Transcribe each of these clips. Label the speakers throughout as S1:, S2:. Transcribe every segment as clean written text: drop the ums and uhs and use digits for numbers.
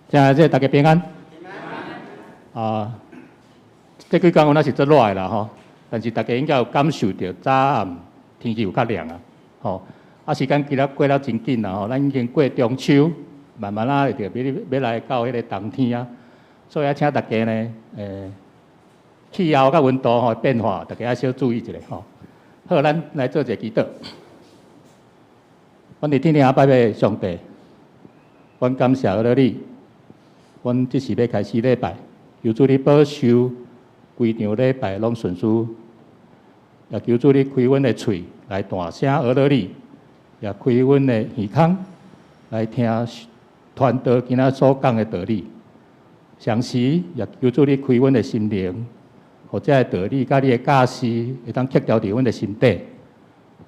S1: 這大家平安。啊，這幾工有那是足熱的啦吼，但是大家應該有感受著早暗天氣有較涼啊，吼。啊，時間其實過了真緊啦吼，咱已經過中秋，慢慢仔就欲來到彼个冬天啊，所以愛請大家呢，氣候佮溫度吼變化，大家愛小注意一下吼。好，咱來做一个祈禱。阮佇天頂阿爸的上帝，阮感謝了你，阮這時欲開始禮拜，求主你保守規場禮拜攏順遂，也求主你開阮的喙來大聲阿羅你，也開阮的耳孔來聽傳道今仔所講的道理。同時，也求主你開阮的心靈，予這个道理佮你的教示會當刻牢佇阮的心底。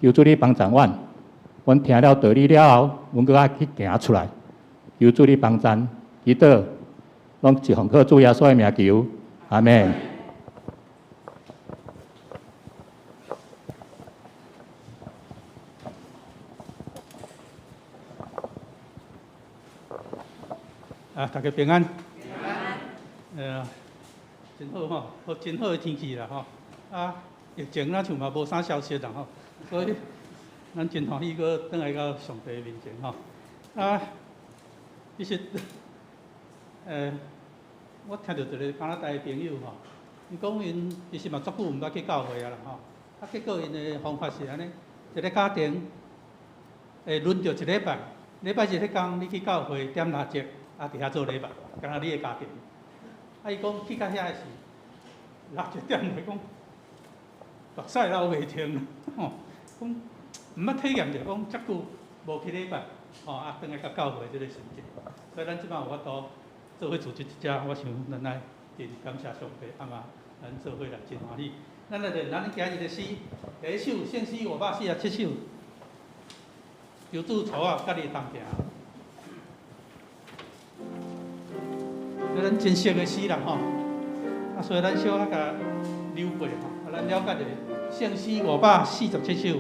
S1: 求主你幫助阮，阮聽了道理了後，阮閣愛去行出來。求主你幫贊，祈禱，攏是奉靠主耶穌的名求，阿們。
S2: 啊，大家平安。平安。真好吼，好真好的天氣啦吼。啊，疫情咱像嘛無啥消息啦吼，所以咱真歡喜閣轉來到上帝面前吼。啊，其實，我聽著一个加拿大的朋友吼，伊講𪜶其實嘛足久毋捌去教會啊啦吼。啊，結果𪜶的方法是按呢，一个家庭會輪著一禮拜，禮拜日彼工你去教會點蠟燭，啊，佇遐做禮拜，敢若你的家庭。啊，伊講去到遐的時，蠟燭點落講，目屎流袂停，吼，講毋捌體驗著講遮久無去禮拜，吼，啊，轉來到教會這个心情。所以咱這擺有法度做伙組織這遮，我想咱愛真感謝上帝，啊嘛，咱做伙來真歡喜。咱來練咱今日的詩，第一首聖詩547首，求主帶我佮你同行。這咱真熟的詩啦吼，啊，所以咱小可共溜過吼，啊，咱了解者聖詩547首。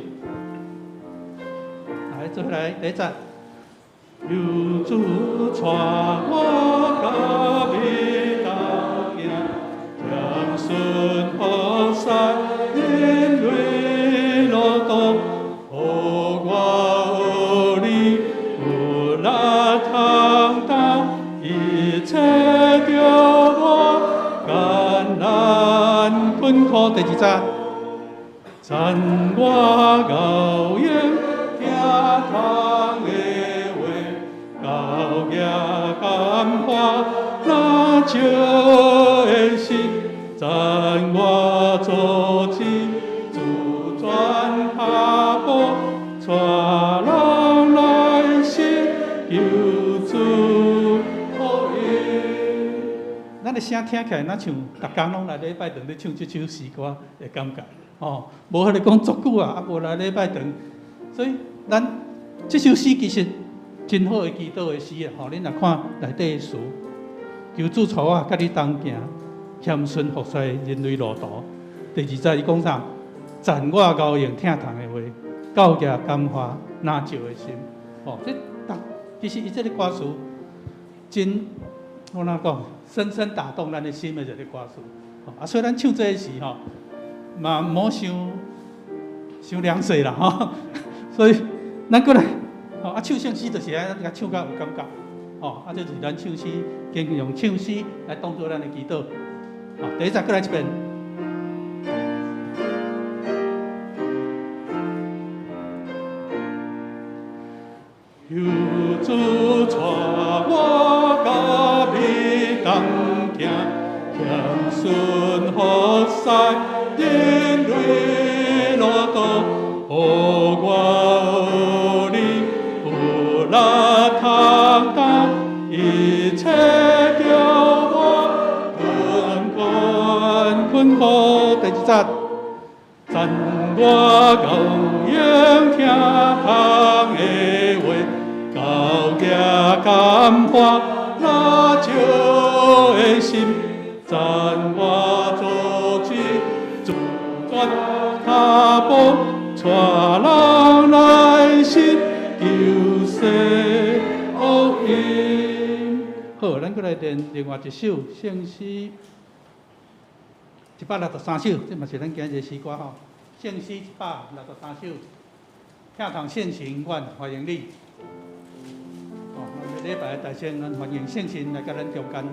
S2: 來，做伙來第一節。求主帶我佮你同行，謙遜服侍人類路途，予我學你有力通擔一切著我艱難困苦。第二節，讚我熬用聽通的話，厚額感化若少的心，讚我足迹自轉跤步，帶人來信求主福音。咱的聲聽起來，若像逐工攏來禮拜堂咧唱這首詩歌的感覺，吼，無彼个講足久啊，啊無來禮拜堂，所以咱這首詩其實真好的祈禱的詩啊，吼，恁若看內底的詞，求主帶我佮你同行，謙遜服侍人類路途。第二節伊講啥？讚我熬用疼痛的話，厚額感化若石的心。吼，這其實伊這个歌詞真，我怎講，深深打動咱的心的一個歌詞。啊，所以咱唱這个時吼，嘛毋好傷傷涼水啦吼。所以咱閣來，吼啊，唱聖詩就是按呢，共唱甲有感覺。吼，啊，這就是咱唱詩，經用唱詩來當做咱的祈禱。好，第一節閣來一遍。求主帶我佮你同行，謙遜服侍人類路途，予我學你有力通擔一切著我困困困苦。第二節，讚我熬用聽通的話，厚額感化若石的心，讚我足迹自轉跤步，帶人來信救世福音。好，咱閣來練另外一首聖詩163首，這嘛是咱今日詩歌吼。聖詩163首，疼痛聖神，阮歡迎你。哦，咱禮拜的大聖，咱歡迎聖神來佮咱中間。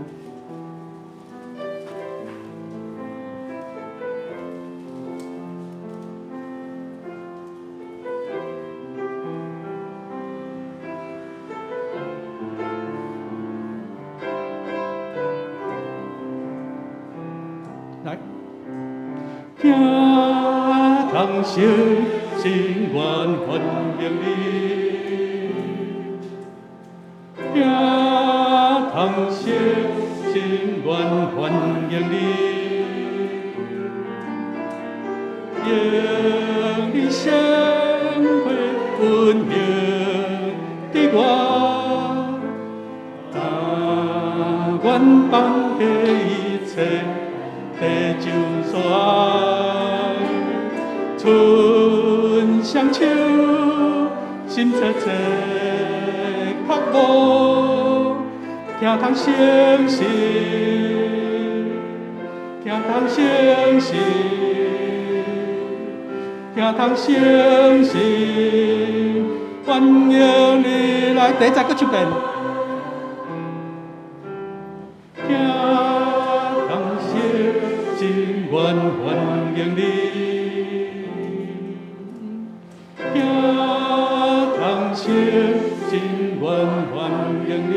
S2: 來，
S1: 疼痛聖神，阮歡迎你。疼痛聖神，阮歡迎你。用你聖血溫馨的我，但願放下一切地就所愛，春双手，心切切渴慕，疼痛聖神，疼痛聖神，疼痛聖神，歡迎你來。
S2: 第一節閣唱遍。
S1: 疼痛聖神，阮歡迎你。疼痛聖神，阮歡迎你。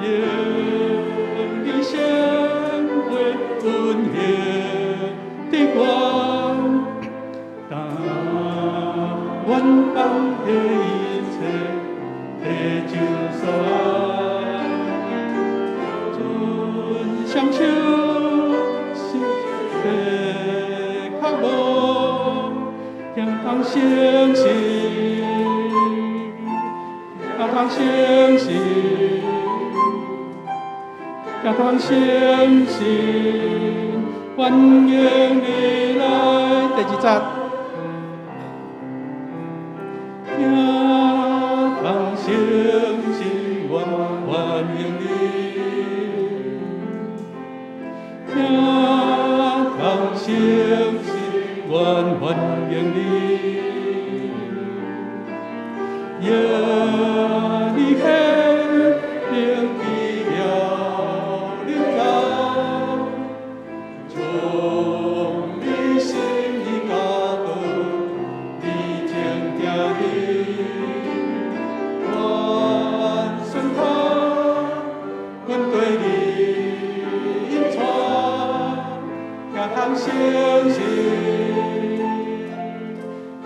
S1: 用你聖血溫馨的我，但願放下一切地就所愛，春双手，心切渴慕，疼痛聖神，疼痛聖神，疼痛聖神，歡迎你來。
S2: 第二節。
S1: 疼痛聖神，阮歡迎你。疼痛聖神，阮歡迎你。用你顯明奇妙臨在，將你心意教導，你情聽你，願順從，阮對你引帶，疼痛聖神，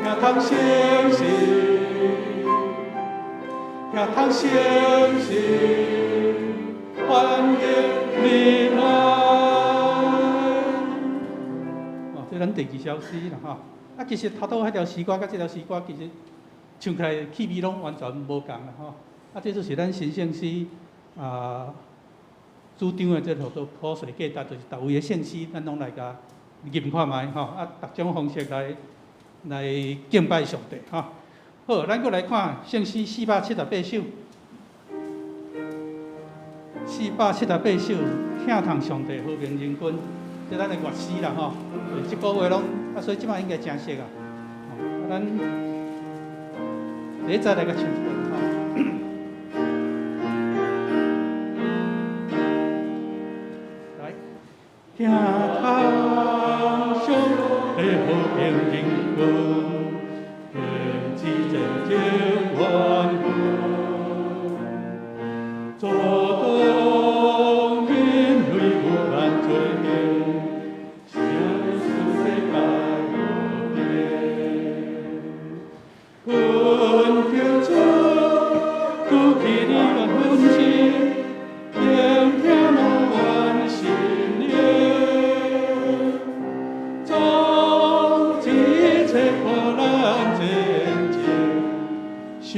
S1: 疼痛聖神，疼痛聖神，歡迎你來。
S2: 哦，這咱第二首詩啦吼。啊，其實頭拄彼條詩歌佮這條詩歌，其實唱起來氣味攏完全無仝啦吼。啊，這就是咱新聖詩啊主張的，這叫做普世價值，就是逐位的聖詩，咱攏來共吟看覓吼。啊，逐種方式來敬拜上帝吼。好，咱閣來看聖詩478首，478首，疼痛上帝和平人君，這咱的樂詩啦吼。這個月攏啊，所以這擺應該誠熟啊。啊，咱第一節來共唱一遍吼。來，
S1: 疼痛上帝和平人君，天賜戰爭萬軍，阻擋人類無限罪孽，成使世界和平。懇求主，拄起你阮分心，聆聽阮心靈，終一切苦難戰爭，修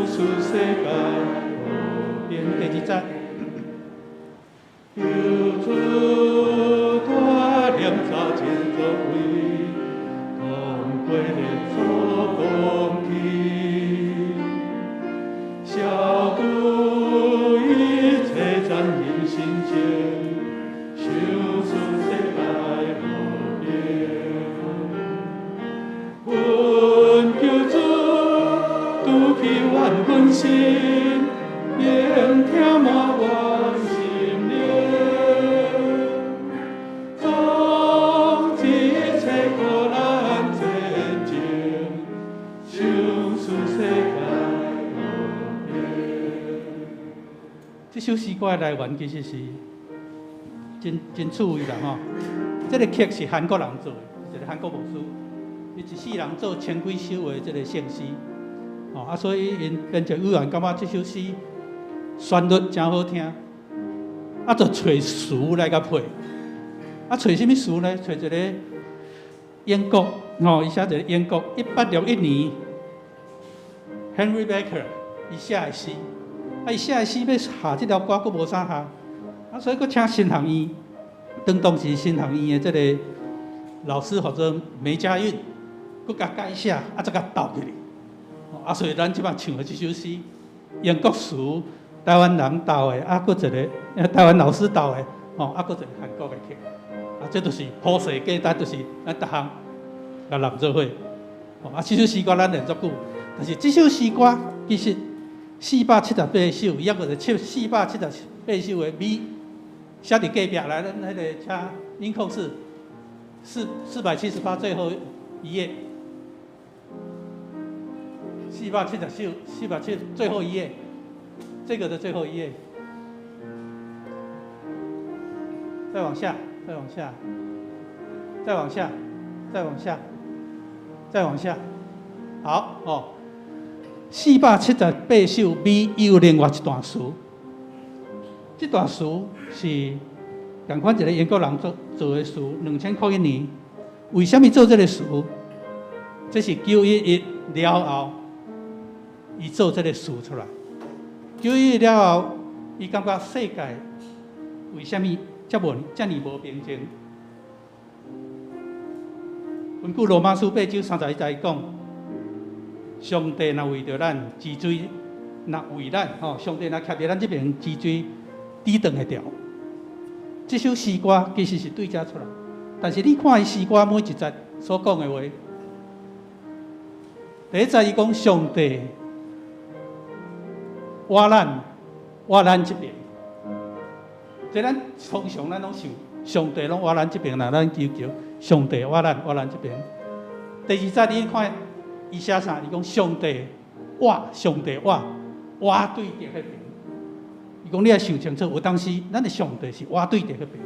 S1: 使世界和平。
S2: 第二節。
S1: 求主帶領走前作為，通過連鎖攻擊，消除
S2: 心情，想出世界和平。恳求主拄起万分心，聆听满阮心灵，终止一切苦难战争，想出世界和平。
S3: 這首詩歌的來源其實是真真趣味啦吼。這个曲是韓國人做的，一个韓國牧師，伊一世人做千幾首的這个聖詩，吼啊，所以𪜶編輯委員感覺這首詩旋律誠好聽，啊，就揣詞來共配，啊，揣啥物詞呢？揣一個英國，吼，伊寫一个英國1861年 Henry Baker 伊寫的詩。啊，伊寫的詩欲下這條歌，閣無啥下，啊，所以閣請神學院，當時神學院的這个老師號做梅家運，閣共改寫，啊，再共鬥起來。啊，所以咱這擺唱的這首詩，英國詞，台灣人鬥的，啊，閣一个台灣老師鬥的，吼，啊，閣一個韓國的曲，啊，這就是普世價值，就是咱逐項共攬做伙。啊，這首詩歌咱練足久，但是這首詩歌其實478首，伊抑閣是478首的尾，寫佇隔壁來，咱彼个車音控室478最後一頁，470首，470最後一頁，這個的最後一頁，再往下，再往下，再往下，再往下，再往下，好哦。478首尾有另外一段詞，這段詞是仝款一个英國人做做的詞，2001年。為啥物做這个詞？這是911了後，伊做這个詞出來。911了後，伊感覺世界為啥物遮爾無平靜？根據羅馬書八章31節講，上帝若為著咱治罪，若為咱吼，上帝若徛佇咱這邊治罪，抵擋會牢。這首詩歌其實是對這出來，但是你看伊詩歌每一節所講的話，第一節伊講上帝倚咱這邊，這咱通常咱攏想上帝攏倚咱這邊，若咱祈求上帝倚咱這邊。第二節你看伊寫啥？伊講上帝倚，上帝倚，倚對著彼邊。伊講你愛想清楚，有當時咱的上帝是倚對著彼邊，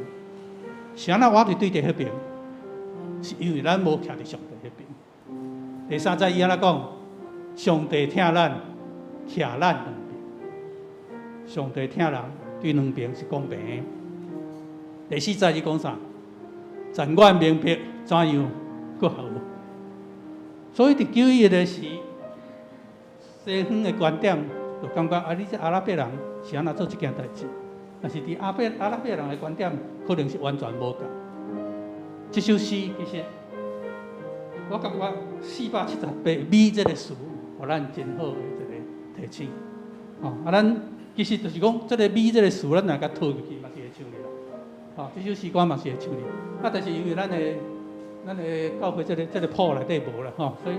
S3: 是按怎倚佇對著彼邊？是因為咱無徛佇上帝彼邊。第三節伊按怎講？上帝疼咱，徛咱兩邊。上帝疼人，對兩邊是公平的。第四節伊講啥？但願明白怎樣閣好。所以佇911的時，西方的觀點就感覺啊，你這阿拉伯人是按怎做這件代誌？但是佇阿拉伯人的觀點，可能是完全無仝。這首詩其實，我感覺478尾這個詞，予咱真好的一個提醒。哦，啊，咱其實就是講，這个尾這个詞，咱若共套入去嘛是會唱的啦。哦，這首詩歌嘛是會唱的。啊，但是因為咱的教會這个譜內底無啦，吼，所以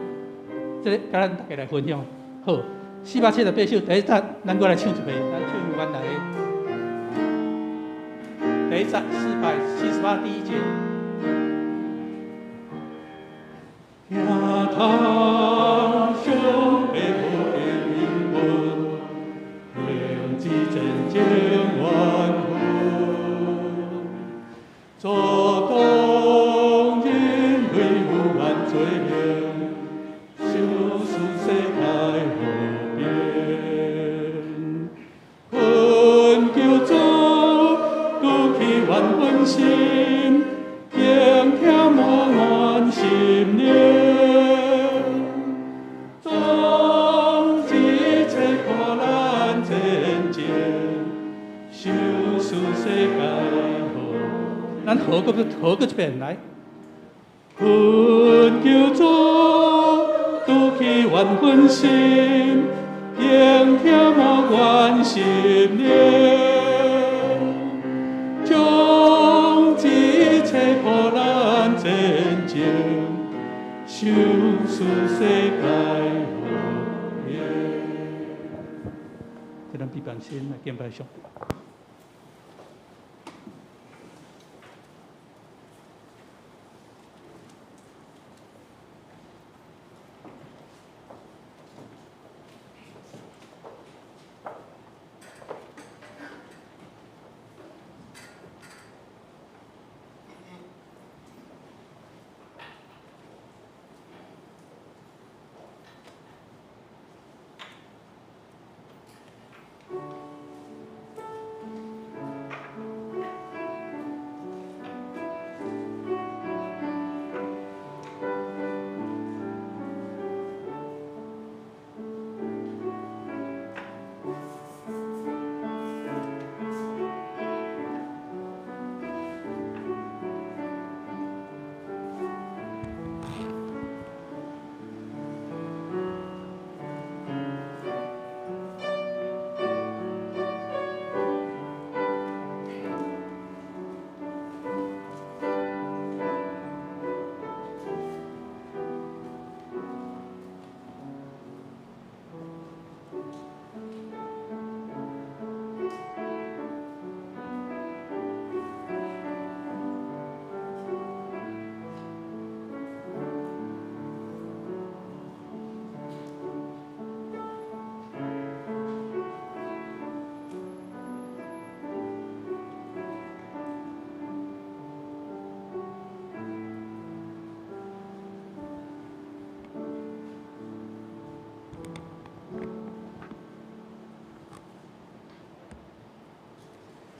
S3: 這个共咱大家來分享。好，478首第一節，咱閣來唱一遍，咱唱原來的第一節478第一節。
S2: 聽通上帝無變應允，停止戰爭怨恨，阻擋人類無限罪孽，想使世界和平。懇求主，拄起萬分心，傾聽滿阮心靈，終止一切苦難戰爭，想使世界和。
S3: 咱和閣和閣一遍來。
S2: 懇求主，拄起萬分心，傾聽滿阮心靈，切苦難戰爭，賞賜世界和平。咱閉目先來敬拜上帝。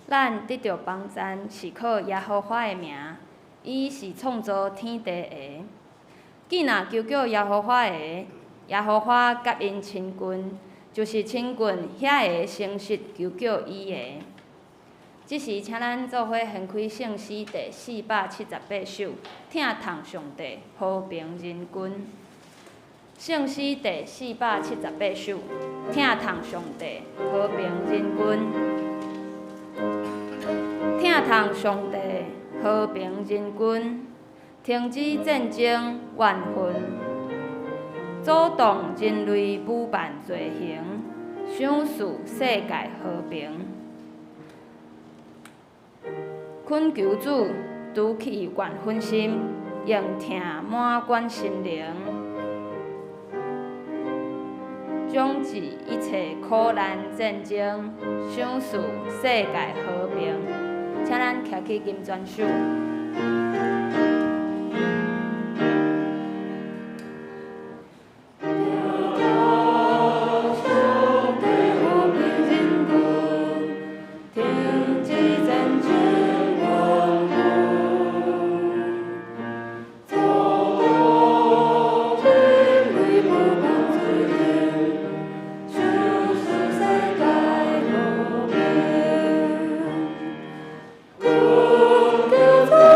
S4: 咱得著幫贊是靠耶和華的名，伊是創造天地的。既若求叫耶和華的，耶和華佮𪜶親近，就是親近遐个誠實求叫伊的。這時，請咱做伙掀開聖詩第478首，疼痛上帝，和平人君。聖詩第478首，疼痛上帝，和平人君。疼痛上帝，和平人君，停止戰爭怨恨，阻擋人類武辦罪行，賞賜世界和平。懇求主除去怨恨心，用疼滿管心靈，終止一切苦難戰爭，賞賜世界和平。請咱徛起金磚手。
S5: Good.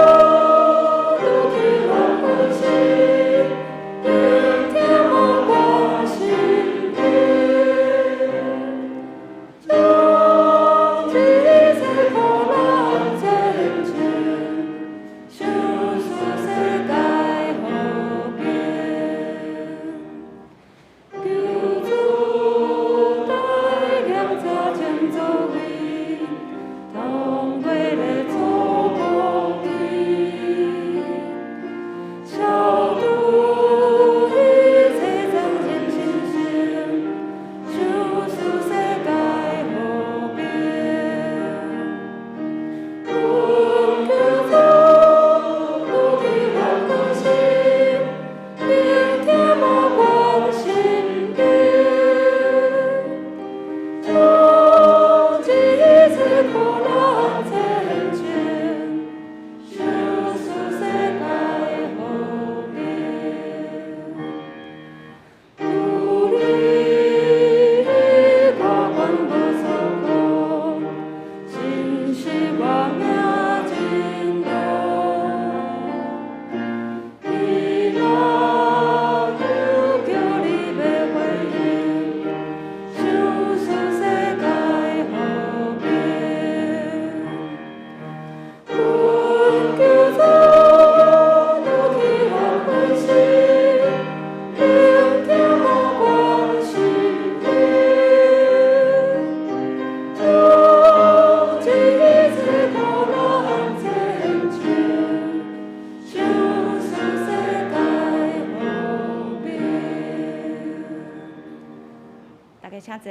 S4: 大家請坐。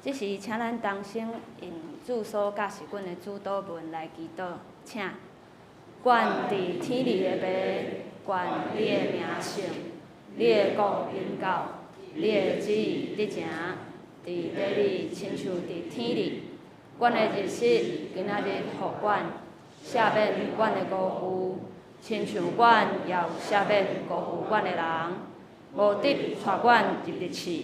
S4: 這時，請咱同聲用主所教示阮的主禱文來祈禱，請。願佇天裡的父，願你的名聖，你的國臨到，你的旨意得成，佇地裡親像佇天裡。阮的日食今仔日予阮，赦免阮的辜負，親像阮也有赦免辜負阮的人。無得帶阮入入試，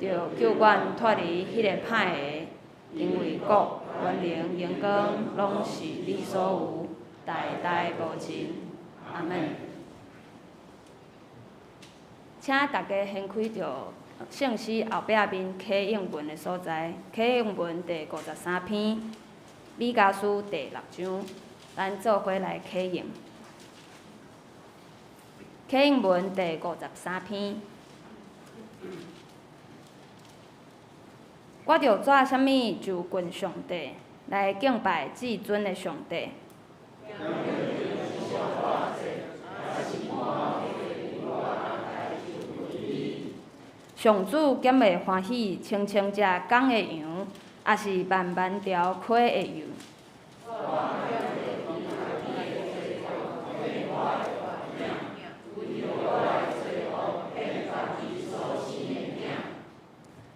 S4: 著救阮脫離彼个歹的，因為國、權能、榮光，攏是你所有，代代無盡。阿們。請大家掀開著聖詩後壁面啟應文的所在，啟應文第53篇，彌迦書第六章，咱做伙來啟應。啟應文第53篇。我著做啥物就近上帝，來敬拜至尊的上帝。上主敢會歡喜千千隻公的羊，抑是萬萬條溪的羊？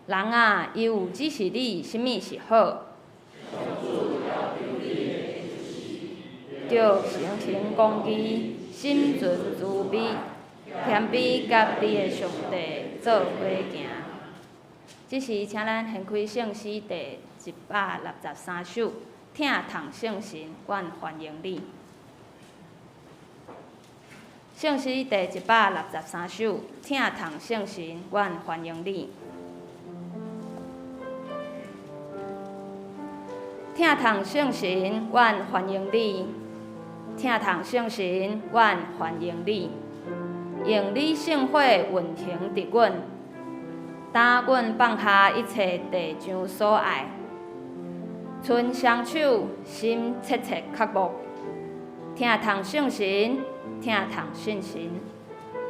S4: 人啊，伊有指示你啥物是好，著誠行公義，心存慈悲，謙卑佮你的上帝做伙行。這時，請咱掀開聖詩第163首，疼痛聖神，阮歡迎你。聖詩第163首，疼痛聖神，阮歡迎你。疼痛聖神，阮歡迎你。疼痛聖神，阮歡迎你。用你聖火運行佇阮，擔阮放下一切地上所愛，伸雙手，心切切渴慕。疼痛聖神，疼痛聖神，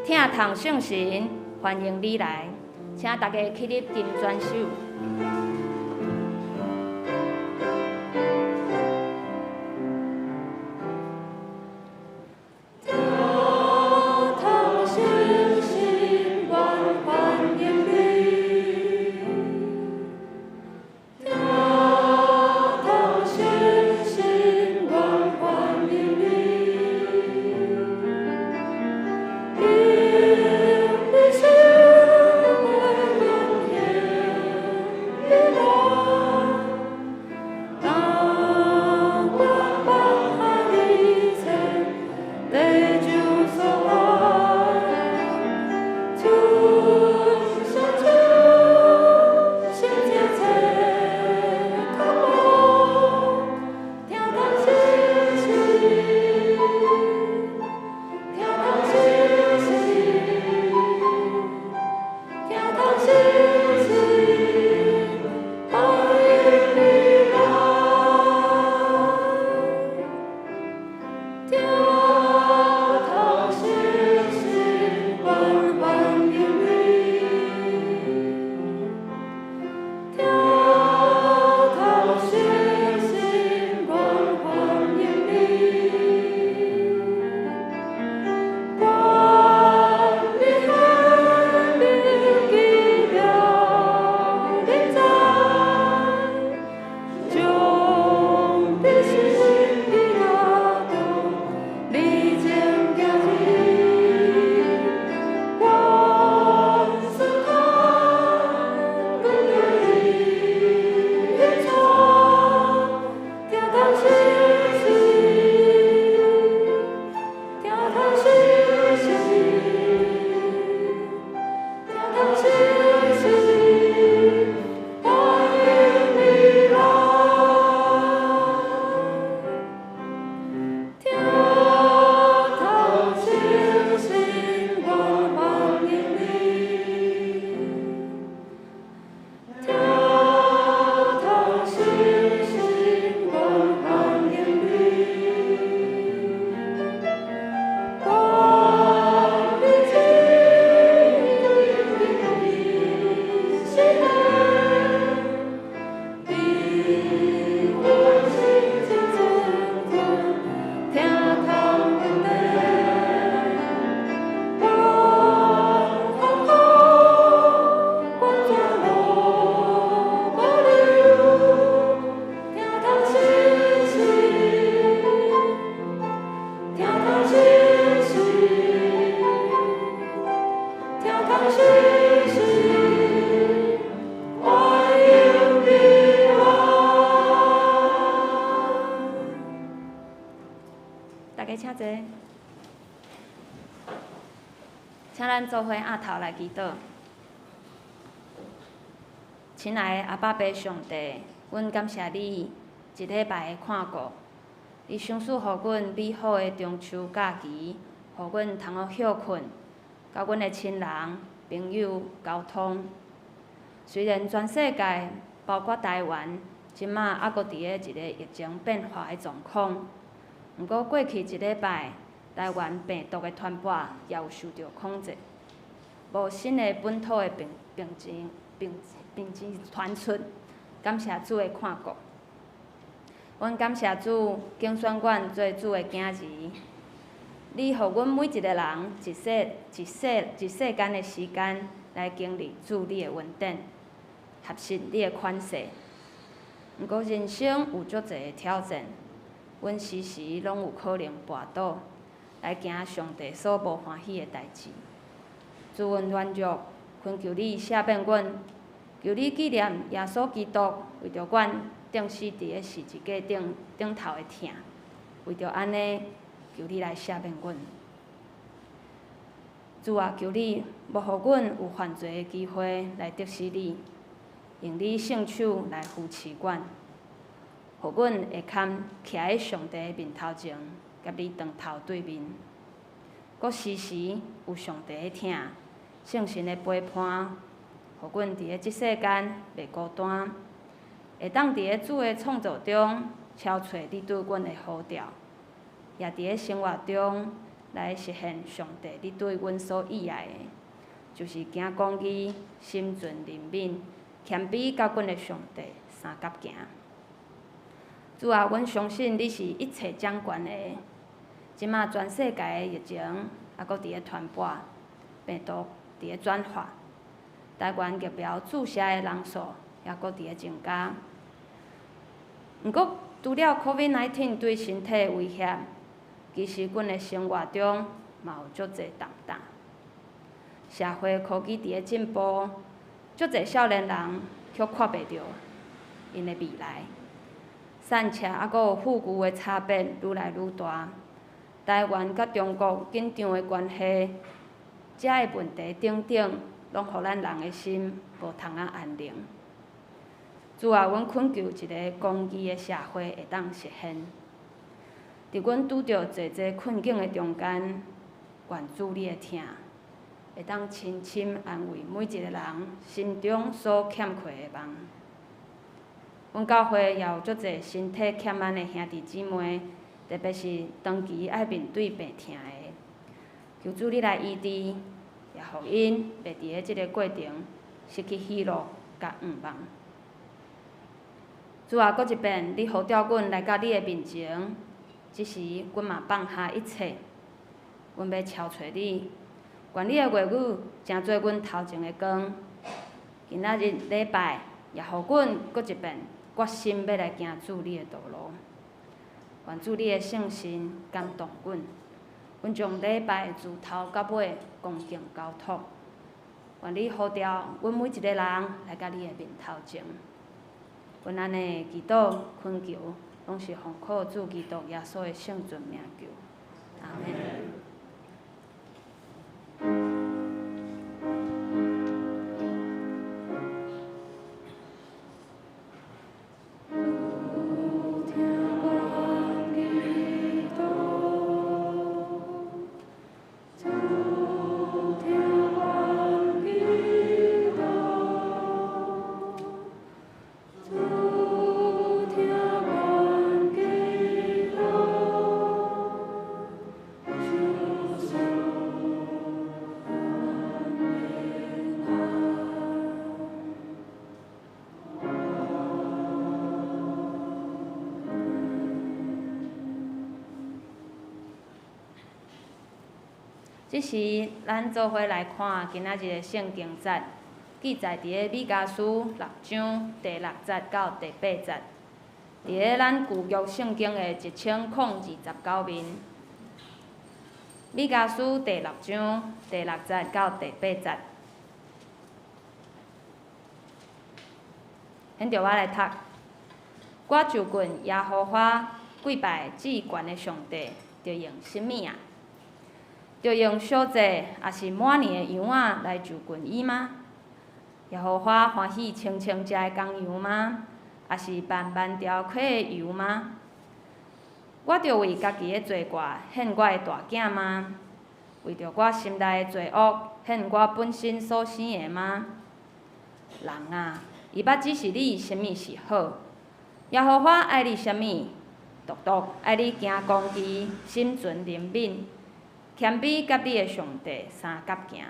S4: 疼痛聖神，歡迎你來。請大家起立金磚手。
S5: 因
S2: 信心，欢迎平安。
S4: 大家請坐，請咱做伙徛頭來祈禱。親愛的阿爸父上帝，阮感謝你一禮拜的看顧，你賞賜予阮美好的中秋假期，予阮通好歇睏，佮阮的親人朋友溝通。雖然全世界，包括台灣，這馬猶閣佇咧一個疫情變化的狀況，毋過過去一禮拜，台灣病毒的傳播也有受著控制，無新的本土的病情傳出，感謝主的看顧。阮感謝主揀選阮做主的囝兒，你予阮每一个人一世間的時間來經歷主你的恩典，學習你的款式。毋過人生有足濟的挑戰，阮時時攏有可能跋倒，來行上帝所無歡喜的代誌。主，阮軟弱，懇求你赦免阮，求你紀念耶穌基督為著阮釘死佇个十字架頂頭的疼，為著按呢，求你來赦免阮。主啊，求你莫予阮有犯罪的機會來得失你，用你聖手來扶持阮，予阮會堪徛佇上帝面頭前，佮你當頭對面，閣時時有上帝的疼、聖神的陪伴，予阮佇个這世間袂孤單，會當佇个主的創造中超揣你對阮的呼召，也佇个生活中來實現上帝你對阮所意愛的，就是行公義、心存憐憫、謙卑佮阮的上帝相佮行。主啊，阮相信你是一切掌權的。這馬全世界的疫情猶閣佇咧傳播，病毒佇咧轉化，台灣疫苗注射的人數也閣佇咧增加。毋過，除了 COVID-19 對身體的威脅，其實阮的生活中嘛有足濟重擔。社會科技佇咧進步，足濟少年人卻看袂著𪜶的未來。散赤猶閣有富裕的差別愈來愈大。台灣佮中國緊張的關係，遮的問題等等，攏予咱人的心無通仔安寧。主啊，阮懇求一個公義的社會會當實現。佇阮拄著濟濟困境的中間，願主你的疼會當深深安慰每一個人心中所欠缺的夢。阮教會也有足濟身體欠安的兄弟姊妹，特別是長期愛面對病疼的，求主你來醫治，也予𪜶袂佇咧這个過程失去喜樂佮盼望。主啊，閣一遍，你呼召阮來到你的面前，這時阮嘛放下一切，阮欲朝揣你，願你的話語成做阮頭前的光。今仔日禮拜，也予阮閣一遍決心欲來行主你的道路。願主你的聖神感動阮，阮將禮拜自頭到尾恭敬交託。願你呼召阮每一個人來到你的面頭前。阮按呢祈禱懇求，攏是奉靠主基督耶穌的聖尊名求。阿們。這時，咱做伙來看今仔日的聖經節，記載佇咧彌迦書六章第六節到第八節，佇咧咱舊約聖經的1029面。彌迦書第六章第六節到第八節。現著我來讀。我就近耶和華跪拜至懸的上帝，著用啥物啊？著用燒祭，抑是滿年的羊仔來就近伊嗎？耶和華歡喜千千隻的公羊嗎？抑是萬萬條溪的油嗎？我著為家己的罪過獻我的大囝嗎？為著我心內的罪惡獻我本身所生的嗎？人啊，伊捌指示你啥物是好？耶和華愛你啥物？獨獨愛你行公義，心存憐憫，謙卑佮你的上帝相佮行。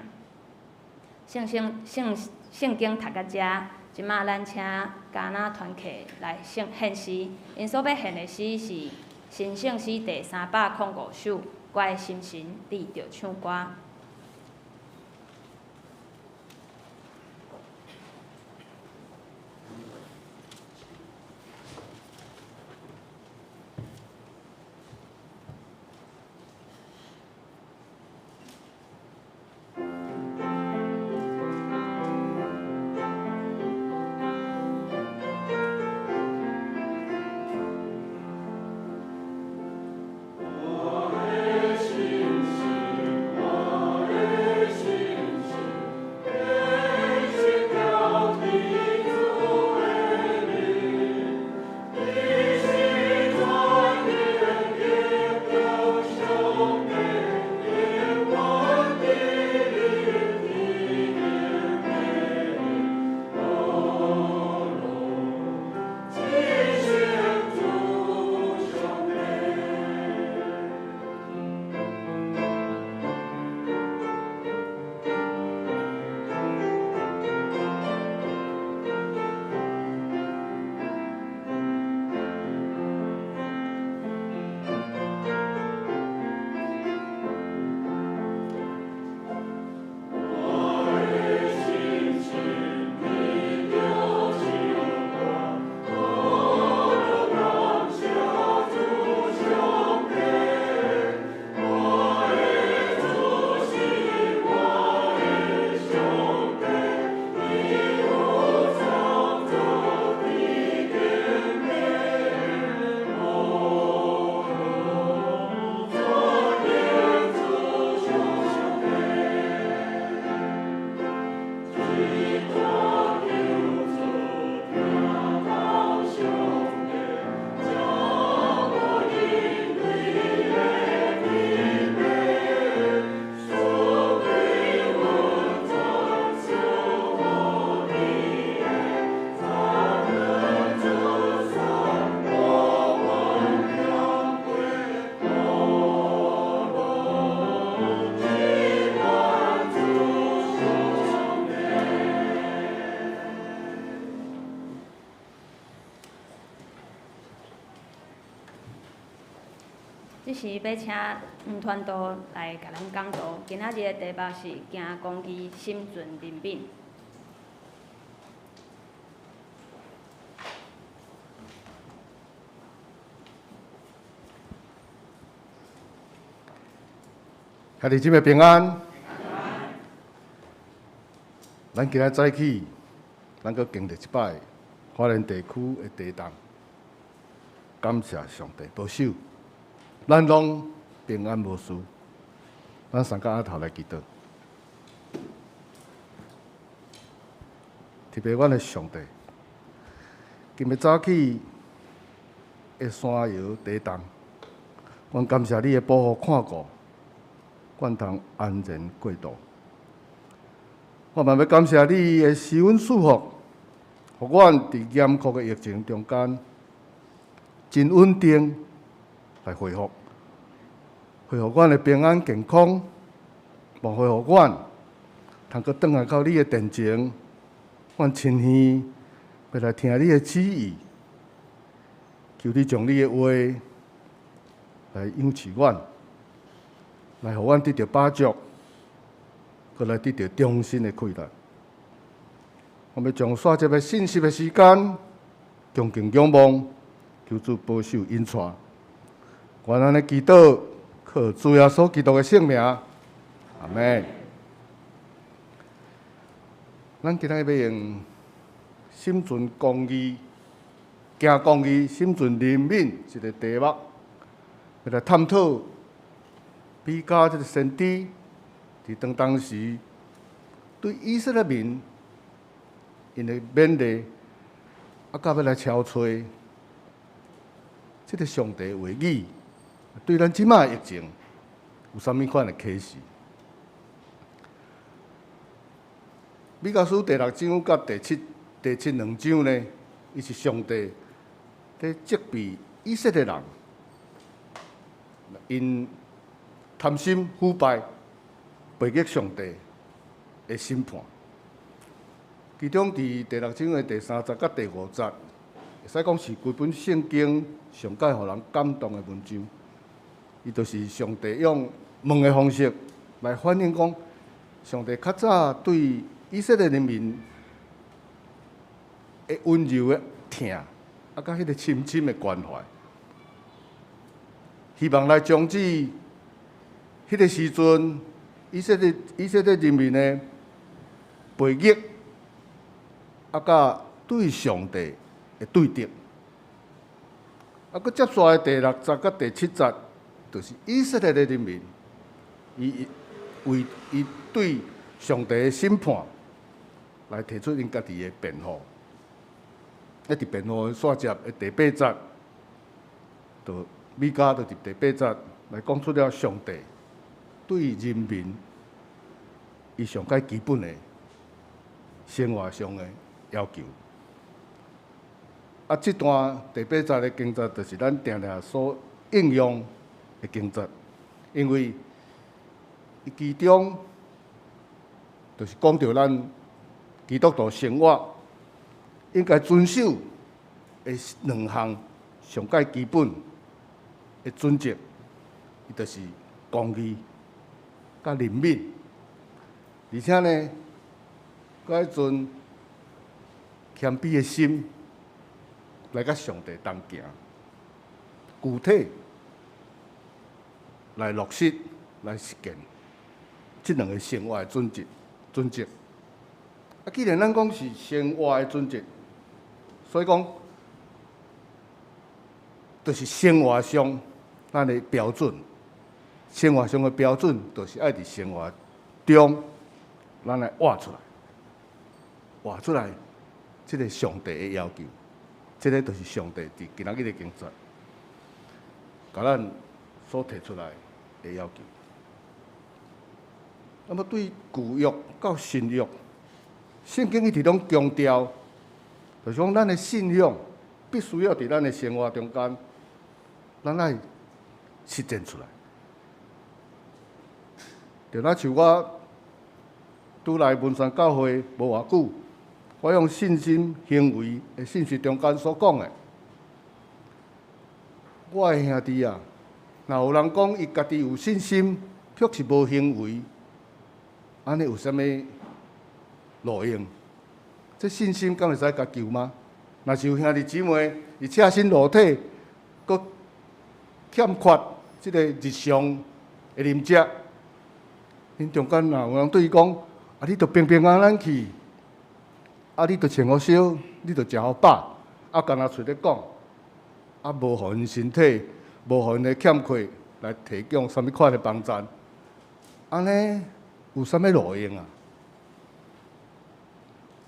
S4: 聖經聖聖經讀到遮，這馬咱請迦拿團契來獻獻詩，𪜶所欲獻的詩是新聖詩第305首，我的心神你著唱歌。這時欲請黃傳道來共咱講道。今仔日的題目是行公義，心存憐憫。
S5: 兄弟姊妹平安。咱今仔早起，咱閣經歷一擺花蓮地區的地動，感謝上帝保守，咱攏平安無事。咱三個阿頭來祈禱，特別阮的上帝，今日早起的山搖地動，阮感謝你的保護看顧，阮通安然過渡。我嘛欲感謝你的施恩賜福，予阮佇嚴酷的疫情中間，真穩定來恢復，恢復阮的平安健康，嘛恢復阮通閣轉來到你的殿前，阮親耳欲來聽你的旨意，求你將你的話來養賜阮，來予阮得著飽足，閣來得著終身的快樂。我欲將煞這个信息的時間，恭敬仰望，求主保守引帶。願咱的祈禱，靠主耶穌基督的聖名，阿們。咱今仔日欲用心存公義、行公義、心存憐憫一個題目，來探討米迦這個先知佇當當時對以色列民𪜶的勉勵，啊，佮欲來超揣這個上帝話語，對咱這擺疫情有啥物款的啟示？米迦書第六章佮第七兩章呢，伊是上帝佇責備以色列人，𪜶貪心腐敗，背逆上帝的審判。其中佇第六章的第三節佮第五節，會使講是規本聖經上蓋予人感動的文章。伊就是上帝用問的方式來反映講，上帝較早對以色列人民的溫柔的疼，啊，佮彼個深深的關懷，希望來終止彼個時陣以色列人民的背逆，啊，佮對上帝的對敵。啊，閣接紲的第六節佮第七節，就是以色列的人民，伊為伊對上帝的審判來提出𪜶家己的辯護。一佇辯護煞節的第八節，就米迦就佇第八節來講出了上帝對人民伊上蓋基本的生活上的要求。啊，這段第八節的經節，就是咱定定所應用的經節，因為伊其中就是講著咱基督徒生活應該遵守的兩項上蓋基本的準則，伊就是公義佮憐憫，而且呢，閣愛存謙卑的心來佮上帝同行，具體來落實、來實踐這兩个生活的準則。啊，既然咱講是生活的準則，所以講，就是生活上咱的標準，生活上的標準，就是愛佇生活中，咱來活出來，活出來，這个上帝的要求，這个就是上帝佇今仔日的經節，共咱所提出來的要求。那麼對舊約到新約，聖經一直攏強調，就是講咱的信仰必須要佇咱的生活中間，咱愛實踐出來。就若像我拄來文山教會無偌久，我用信心行為的信息中間所講的，我的兄弟啊，若有人講伊家己有信心，卻是無行為，按呢有啥物路用？這信心敢會使共救嗎？若是有兄弟姊妹伊赤身露體，閣欠缺這个日常的啉食，恁中間若有人對伊講：啊，你著平平安安去，啊，你著穿予少，你著食予飽，啊，干焦喙咧講，啊，無予𪜶身體，無予𪜶的欠缺來提供啥物款的幫助，按呢有啥物路用啊？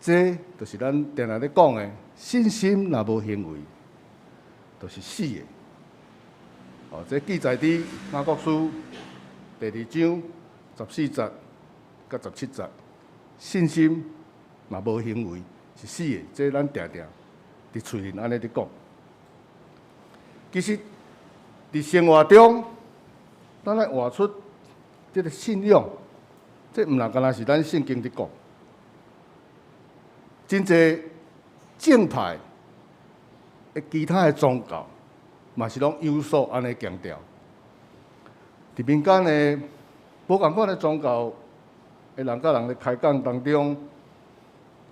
S5: 這就是咱定定咧講的，信心若無行為，就是死的。哦，這記載佇雅各書第二章14節佮17節，信心若無行為是死的，這咱定定佇喙裡按呢佇講。其實佇生活中，咱愛活出這个信仰，這毋但干焦是咱聖經佇講。真濟正派的其他的宗教，嘛是攏有所按呢強調。佇民間的無仝款的宗教的人佮人咧開講當中，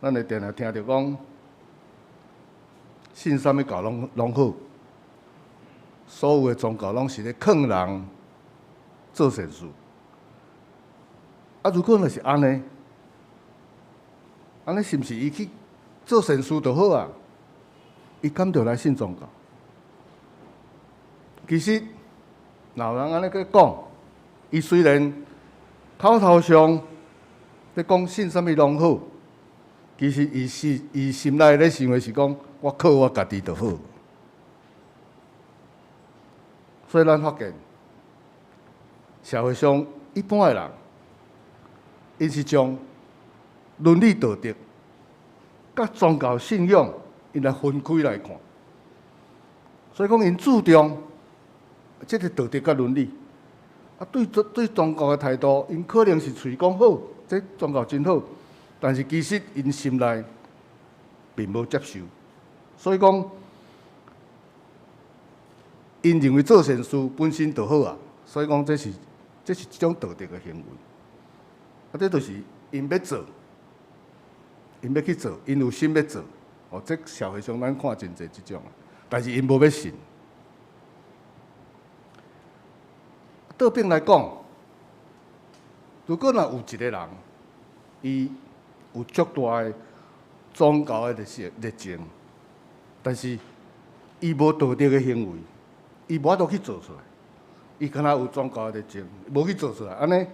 S5: 咱會定定聽著講，信啥物教攏攏好，所有的宗教攏是咧勸人做善事。啊，如果若是按呢，按呢是毋是伊去做善事就好啊，伊敢著來信宗教？其實，若有人按呢去講，伊雖然口頭上咧講信啥物攏好，其實伊是伊心內咧想的是講，我靠我家己就好。所以咱發現，社會上一般的人，𪜶是將倫理道德佮宗教信仰，𪜶來分開來看。所以講，𪜶注重這个道德佮倫理，啊，對對宗教的態度，𪜶可能是喙講好，這宗教真好，但是其實𪜶心內並無接受。所以講，𪜶認為做善事本身就好啊，所以講這是一種道德的行為。啊，這就是𪜶欲做，𪜶欲去做，𪜶有心欲做。哦，這社會上咱看真濟這種，但是𪜶無欲信。倒轉來講，如果若有一個人，伊有足大的宗教的熱情，但是伊無道德的行為，伊無法度去做出來。伊敢若有宗教的熱情，無去做出來，按呢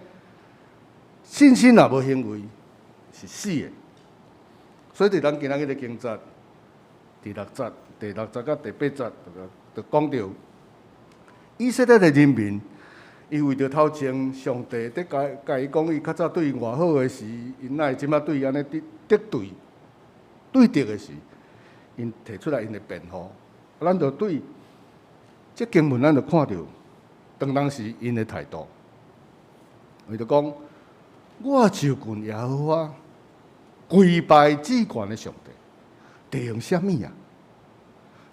S5: 信心若無行為是死的。所以佇咱今仔日的經節，第六節佮第八節，就講著以色列的人民，伊為著頭前上帝佇共共伊講，伊較早對𪜶偌好的時，𪜶哪會這馬對伊按呢得得罪對敵的時，𪜶提出來𪜶的辯護。咱就對這經文，咱就看著當當時𪜶的態度。伊就講：我就近耶和華跪拜至懸的上帝，著用啥物啊？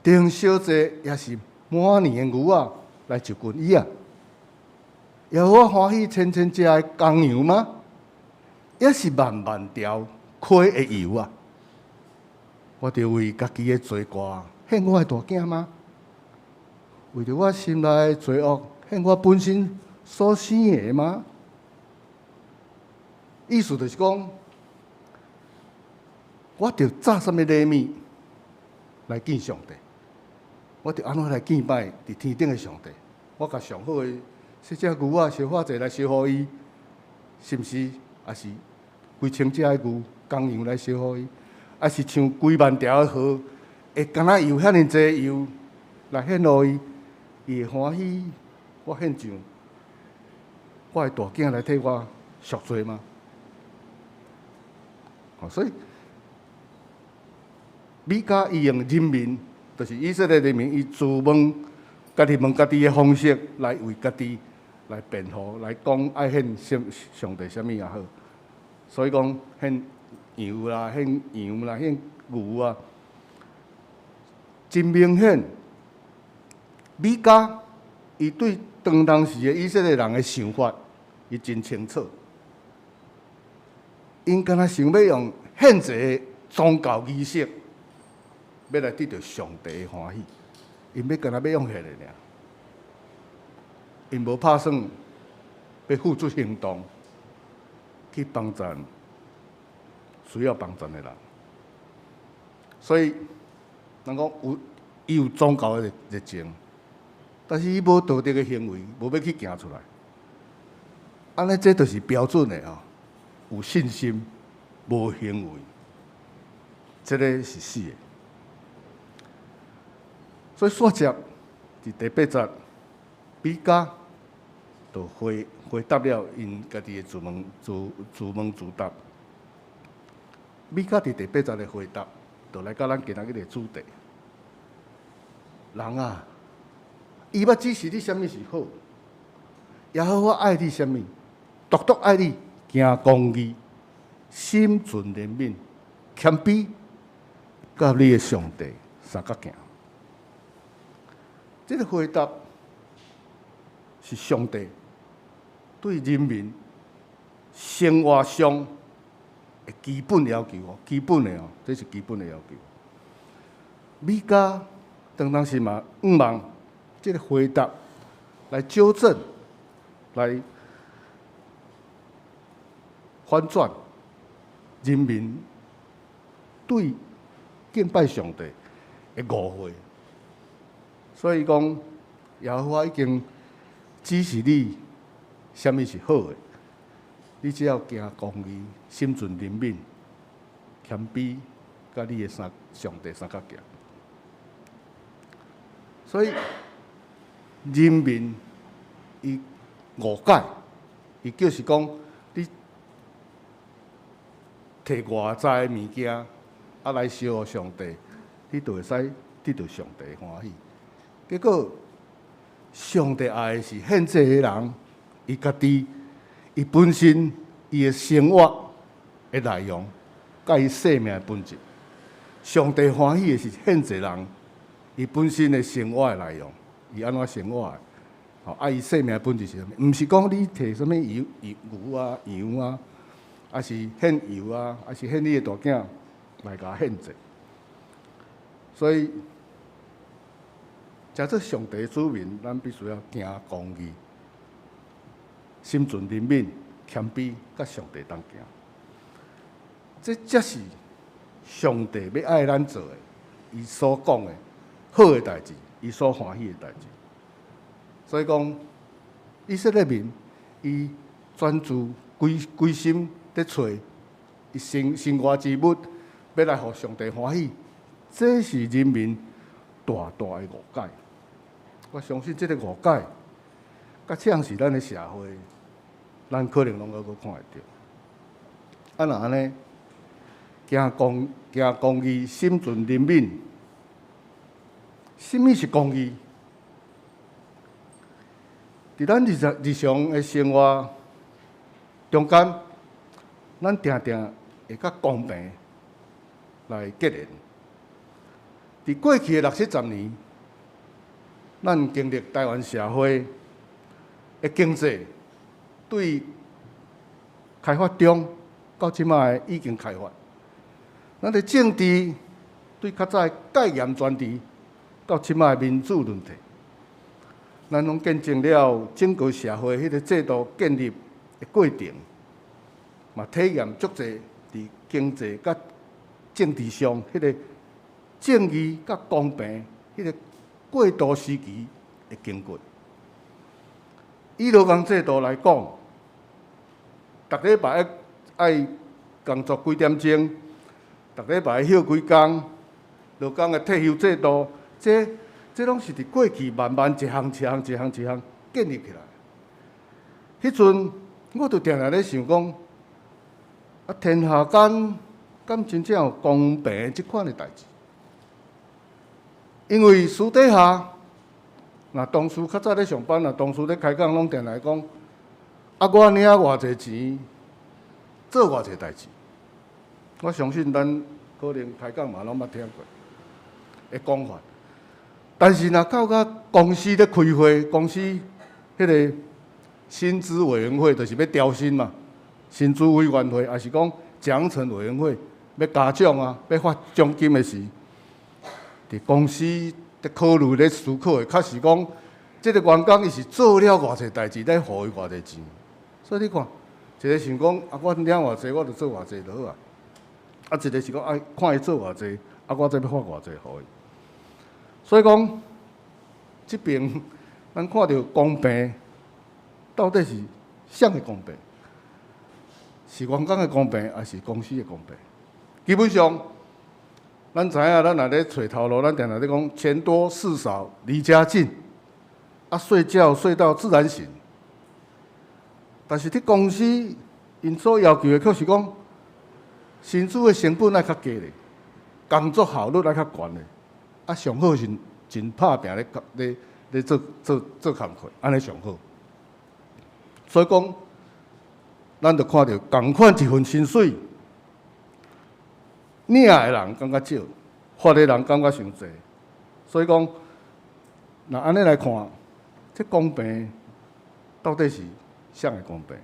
S5: 著用燒祭抑是滿年的牛仔來就近伊啊？耶和華歡喜千千隻的公羊嗎？抑是萬萬條溪的油啊？我著為家己的罪過獻我的大囝嗎？為著我心內的罪惡獻我本身所生的嗎？意思就是講，我著紮啥物禮物來見上帝？我著按怎來敬拜佇天頂的上帝？我共上好的這隻牛仔燒火祭來燒予伊，是毋是？抑是幾千隻的牛公羊來燒予伊？抑是像幾萬條的河，會敢若油遐爾濟油來獻予伊？伊會歡喜我獻上我的大囝來替我贖罪嗎？所以米迦伊用人民，就是以色列人民，伊自問家己問家己的方式來為家己來辯護，來講愛獻上帝啥物也好。所以講獻羊啦，獻羊啦，獻牛啊，真明顯。米迦伊對當當時的以色列人的想法，伊真清楚。𪜶敢若想欲用獻祭的宗教儀式，欲來得著上帝的歡喜，𪜶欲敢若欲用獻的爾，𪜶無拍算欲付諸行動去幫贊需要幫贊的人。所以，人講有伊有宗教的熱情，但是伊無道德的行為，無欲去行出來。按呢，這就是標準的哦。有信心，無行為，這个是死的。所以煞接佇第八節，米迦就回回答了𪜶家己的自問自自問自答。米迦佇第八節的回答，就來到咱今仔日的主題。人啊，伊捌指示你啥物是好，耶和華愛你啥物，獨獨愛你，行公義，心存憐憫，謙卑，佮你的上帝相佮行。這个回答是上帝對人民生活上的基本要求哦，基本的哦，這是基本的要求。米迦當當時嘛，向望這个回答來糾正，來反轉人民對敬拜上帝的誤會。所以講，耶和華已經指示你啥物是好的，你只要行公義、心存憐憫、謙卑，佮你的三上帝相佮行。所以人民伊誤解，伊就是講你提外在的物件啊來燒予上帝，你就會使得著上帝歡喜。結果，上帝愛的是獻祭的人，伊家己，伊本身伊的生活的內容，佮伊生命的本質。上帝歡喜的是獻祭人，伊本身的生活的內容，伊按怎生活的？吼，啊，伊生命的本質是啥物？毋是講你提啥物油、牛啊、羊啊，抑是獻油啊，抑是獻你的大囝來共獻祭。所以，成做上帝子民，咱必須要行公義、心存憐憫、謙卑，佮上帝同行。這才是上帝欲愛咱做的，伊所講的好的代誌，伊所歡喜的代誌。所以講，以色列民伊專注規規心佇揣伊身身外之物，欲來予上帝歡喜，這是人民大大的誤解。我相信這個誤解，佮這樣是咱的社會，咱可能攏閣閣看會著。啊，若按呢，行公行公義，心存憐憫。啥物是公義？佇咱日常日常的生活中間，咱定定會佮公平來結連。佇過去的六七十年，咱經歷台灣社會的經濟對開發中到這擺已經開發，咱的政治對較早的戒嚴專制到這擺民主輪替，咱攏見證了整個社會彼個制度建立的過程，嘛體驗足濟佇經濟佮政治上彼個正義佮公平彼個過渡時期的經過。以勞工制度來講，逐禮拜愛工作幾點鐘，逐禮拜休幾工，勞工的退休制度，這這攏是佇過去慢慢一項一項一項一項建立起來。彼陣我就定定咧想講，啊，天下間敢真正有公平這款的代誌？因為私底下，若同事較早咧上班，若同事咧開講，攏定來講，啊，我領偌濟錢，做偌濟代誌。我相信咱可能開講嘛攏捌聽過的講法。但是若到甲公司咧開會，公司彼個薪資委員會就是欲調薪嘛，薪資委員會，抑是講獎懲委員會欲加獎啊，欲發獎金的時，佇公司佇考慮咧思考的，確實講，這個員工伊是做了偌濟代誌，咧予伊偌濟錢。所以你看，一個想講啊，我領偌濟，我就做偌濟就好啊。啊，一個是講啊，看伊做偌濟，啊，我才欲發偌濟予伊。所以講，這爿咱看著公平，到底是啥个公平？是員工的公平，抑是公司的公平？基本上，咱知影，咱若咧揣頭路，咱定定咧講錢多事少離家近，啊，睡覺睡到自然醒。但是佇公司，𪜶所要求的，卻是講薪資的成本愛較低咧，工作效率愛較懸咧，啊，上好是真拍拚咧咧咧做做做工課，按呢上好。所以講，咱就看著仝款一份薪水，領的人感覺少，發的人感覺傷濟。所以講，若按呢來看，這公平到底是啥个公平？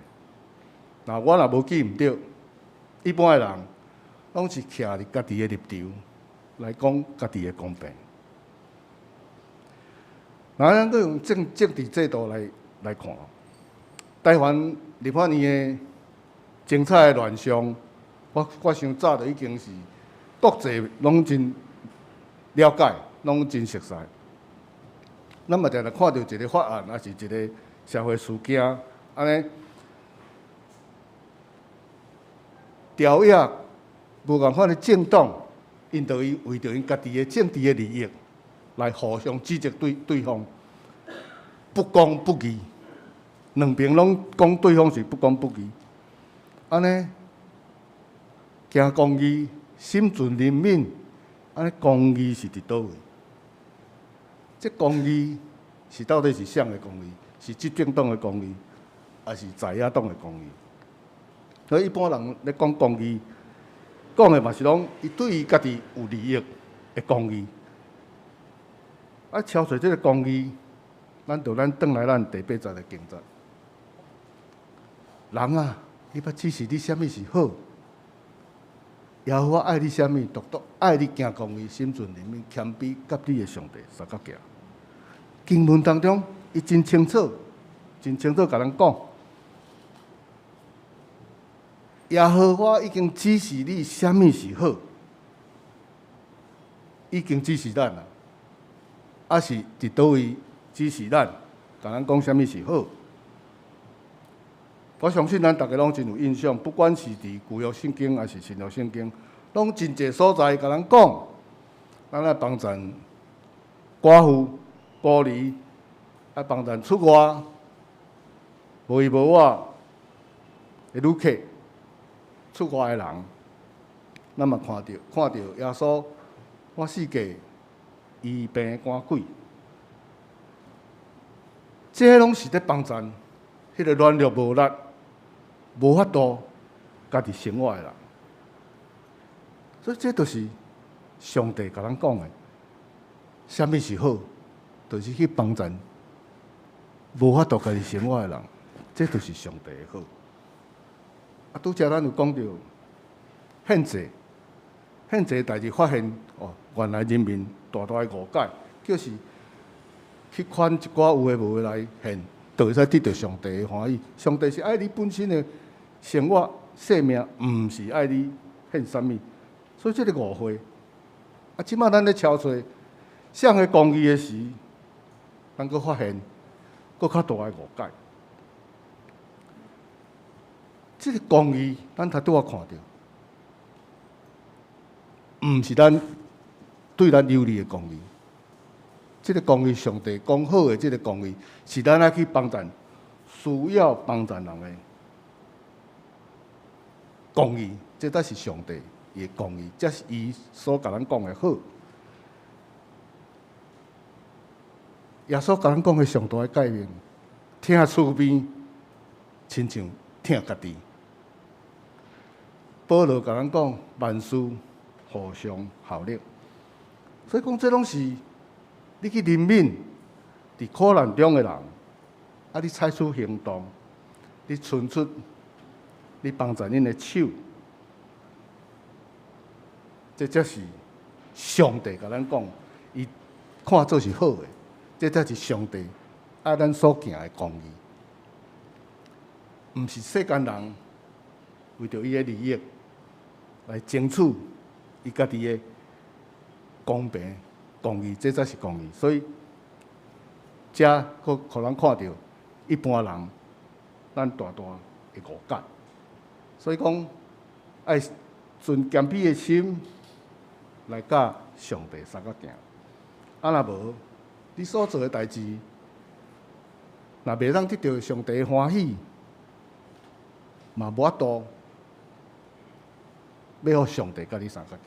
S5: 若我若無記毋著，一般的人攏是徛佇家己的立場來講家己的公平。若咱閣用政政治制度來來看，台灣立法院的精彩的亂象，我我想早就已經是國際攏真了解，攏真熟似。咱嘛定定看著一个法案，抑是一个社會事件，按呢朝野無仝款的政黨，𪜶就伊為著𪜶家己的政治的利益，來互相指責對對方，不公不義，兩邊攏講對方是不公不義，按呢行公義，心存憐憫，按呢公義是佇佗位？這公義是到底是啥的公義？是執政黨的公義，抑是在野黨的公義？所以一般人咧講公義，講的嘛是攏伊對伊家己有利益的公義。啊，超出這个公義，咱就咱轉來咱第八節的經節。人啊，伊捌指示你啥物是好？耶和華愛你啥物？獨獨愛你行公義，心存憐憫，謙卑，佮你的上帝相佮行。經文當中，伊真清楚，真清楚共咱講，耶和華已經指示你啥物是好，已經指示咱啦。抑是佇佗位指示咱，共咱講啥物是好。我相信咱逐家攏真有印象，不管是佇舊約聖經，抑是新約聖經，攏真濟所在共咱講，咱愛幫贊寡婦、孤兒，愛幫贊出外無依無倚的旅客、出外的人，咱嘛看著看著耶穌滿世界醫病趕鬼，這攏是咧幫贊彼个軟弱無力、無法度家己生活的人。所以這就是上帝共咱講的，啥物是好，就是去幫贊無法度家己生活的人，這就是上帝的好。啊，拄才咱有講著獻祭，獻祭代誌發現哦，原來人民大大的誤解，就是去款一寡有的無的來獻，就會使得著上帝的歡喜。上帝是愛你本身的生活生命，毋是愛你獻啥物。所以這个誤會。啊，這擺咱咧超揣啥个公義的時，咱閣發現閣較大的誤解。這个公義，咱頭拄仔看著，毋是咱對咱有利的公義。這个公義，上帝講好的這个公義，是咱愛去幫贊需要幫贊人的公義，這才是上帝伊的公義，這是伊所共咱講的好。耶穌共咱講的上大的誡命，疼厝邊，親像疼家己。保羅共咱講，萬事互相效力。所以講，這攏是你去憐憫佇苦難中的人，啊，你採取行動，你伸出你幫助𪜶的手，這才是上帝共咱講，伊看做是好的，這才是上帝愛咱所行的公義，毋是世間人為著伊的利益來爭取伊家己的公平公義，這才是公義。所以，這閣予咱看著一般人咱大大的誤解。所以講，愛存謙卑的心來佮上帝相佮行。啊，若無，你所做的代誌，若袂當得著上帝的歡喜，嘛無法度欲予上帝佮你相佮行。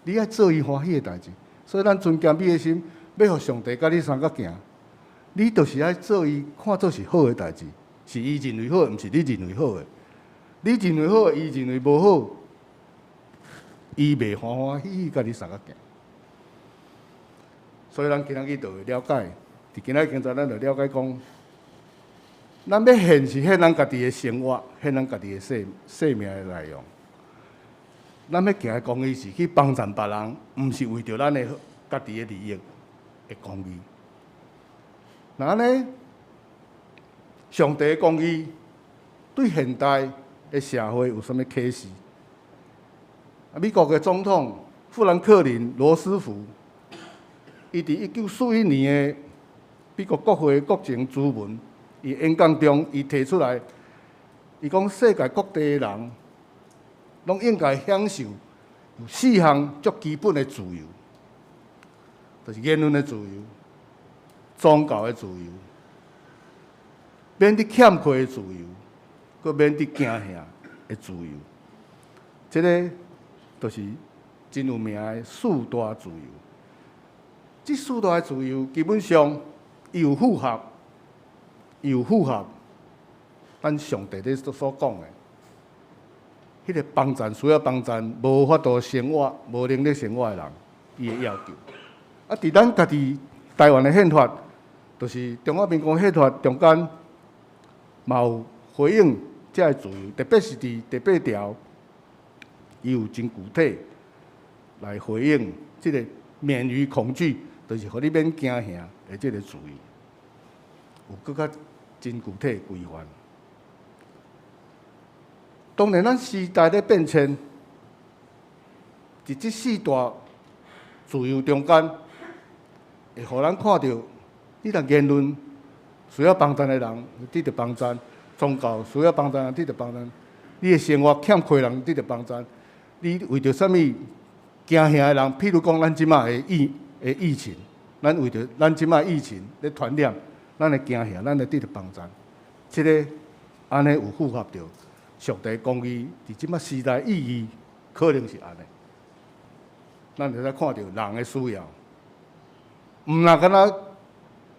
S5: 你愛做伊歡喜的代誌，所以咱存謙卑的心，欲予上帝佮你相佮行，你就是愛做伊看做是好的代誌，是伊認為好的，毋是你認為好的。你認為好的，伊認為無好，伊袂歡歡喜喜佮你相佮行。所以咱今仔日就會了解，佇今仔日經節，咱就了解講，咱欲獻是獻咱家己的生活，獻咱家己的生生命的內容。咱欲行的公義是去幫助別人，毋是為著咱的家己的利益的公義。那按呢，上帝的公義對現代的社會有啥物啟示？美國的總統富蘭克林·羅斯福，伊佇1941年的美國國會國情諮文，伊演講中，伊提出來，伊講世界各地的人，攏應該享受有四項足基本的自由，就是言論的自由、宗教的自由、免得欠缺的自由，閣免得驚嚇的自由。這个就是真有名的四大自由。這四大自由基本上，伊有符合，伊有符合咱上帝咧所講的，彼个幫贊需要幫贊無法度生活、無能力生活的人，伊的要求。啊，佇咱家己台灣的憲法，就是中華民國憲法中間，嘛有回應這个自由，特別是佇第八條，伊有真具體來回應這个免於恐懼，就是予你免驚嚇的這个自由，有閣較真具體的規範。當然，咱時代咧變遷，佇這四大自由中間，會予咱看著，你若言論需要幫贊的人得著幫贊，宗教需要幫贊人得著幫贊，你的生活欠缺人得著幫贊，你為著啥物驚嚇的人，譬如講咱這擺的疫情，咱為著咱這擺疫情咧傳染，咱會驚嚇，咱會得著幫贊，這个按呢有符合著上帝公義佇這擺時代意義，可能是按呢。咱會使看著人的需要，毋若敢若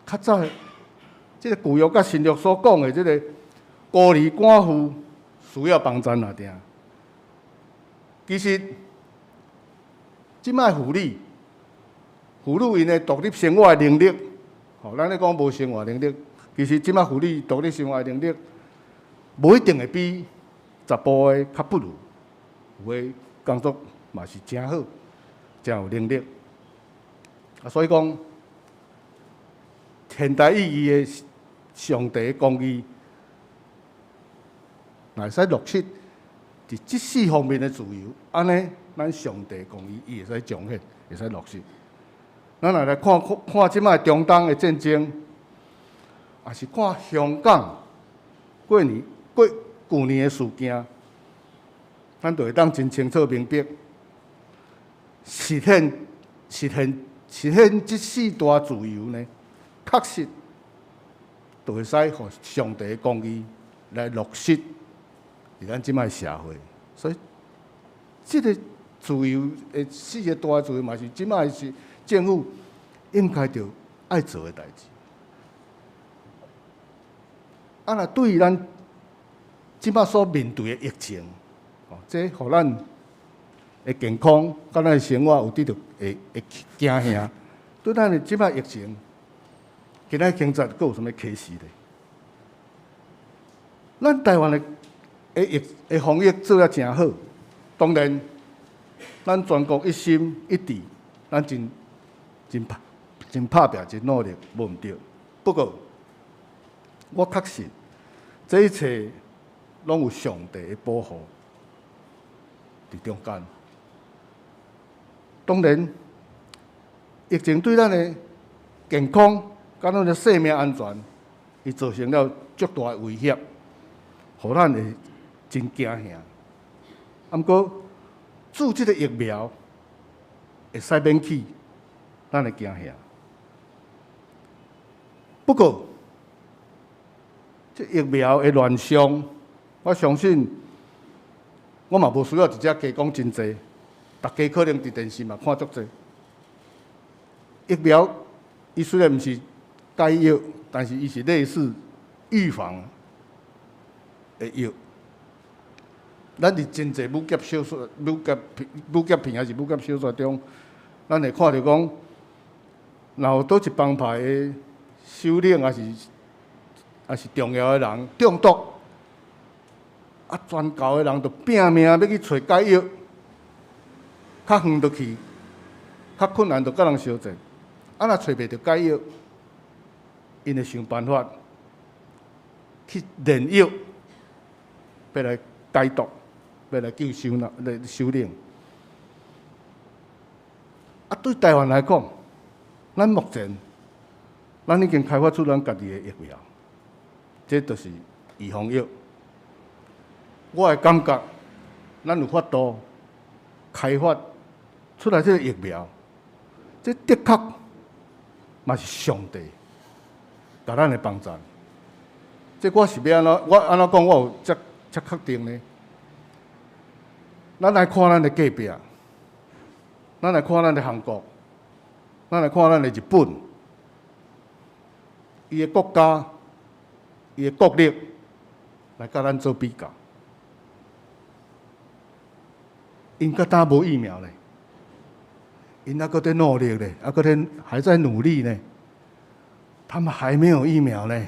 S5: 較早這个舊約佮新約所講的這个孤兒寡婦需要幫贊爾定。其實，這擺婦女，婦女𪜶的獨立生活的能力，吼，咱咧講無生活能力，其實這擺婦女獨立生活的能力，無一定會比查埔的較不如，有的工作嘛是誠好，誠有能力。啊，所以講，現代意義的上帝公義，若會使落實佇這四方面的自由，按呢，咱上帝公義伊會使彰顯，會使落實。咱若來看看這擺中東的戰爭，抑是看香港過年過舊年的事件，咱就會當真清楚明白，實現這四大自由呢，確實就會使予上帝公義來落實佇咱這擺社會。所以，這个自由的四個大自由嘛是這擺是政府應該著愛做的代誌。啊，若對於咱這擺所面對的疫情，哦，這予咱的健康、佮咱的生活有得著會驚嚇。對咱的這擺疫情，今仔警察閣有啥物啟示咧？咱台灣的防疫做得誠好，當然，咱全國一心一致，咱真拍拼、真努力，無毋對。不過，我確信，這一切攏有上帝的保護佇中間。當然，疫情對咱的健康、佮咱的生命安全，伊造成了足大的威脅，予咱會真驚嚇。啊，毋過注這个疫苗會使免去咱的驚嚇。不過，這疫苗的亂象，我相信我嘛無需要佇遮加講真濟，大家可能佇電視嘛看足濟。疫苗伊雖然毋是解藥，但是伊是類似預防的藥。咱佇真濟武俠小說、武俠片抑是武俠小說中，咱會看著講，若有佗一幫派的首領，抑是重要的人中毒，啊，全教的人就拚命欲去揣解藥，較遠就去，較困難就佮人相戰。啊，若揣袂著解藥，𪜶會想辦法去煉藥，欲來解毒，欲來救首領，來首領。啊，對台灣來講，咱目前咱已經開發出咱家己的疫苗，這就是預防藥。我的感覺，咱有法度開發出來這個疫苗，這的確嘛是上帝共咱的幫贊。這我是欲按怎？我按怎講？我有遮遮確定呢？咱來看咱的隔壁，咱來看咱的韓國，咱來看咱的日本，伊的國家，伊的國力來佮咱做比較，𪜶閣今無疫苗咧，𪜶猶閣佇努力咧，猶閣佇還在努力呢，他們還沒有疫苗呢。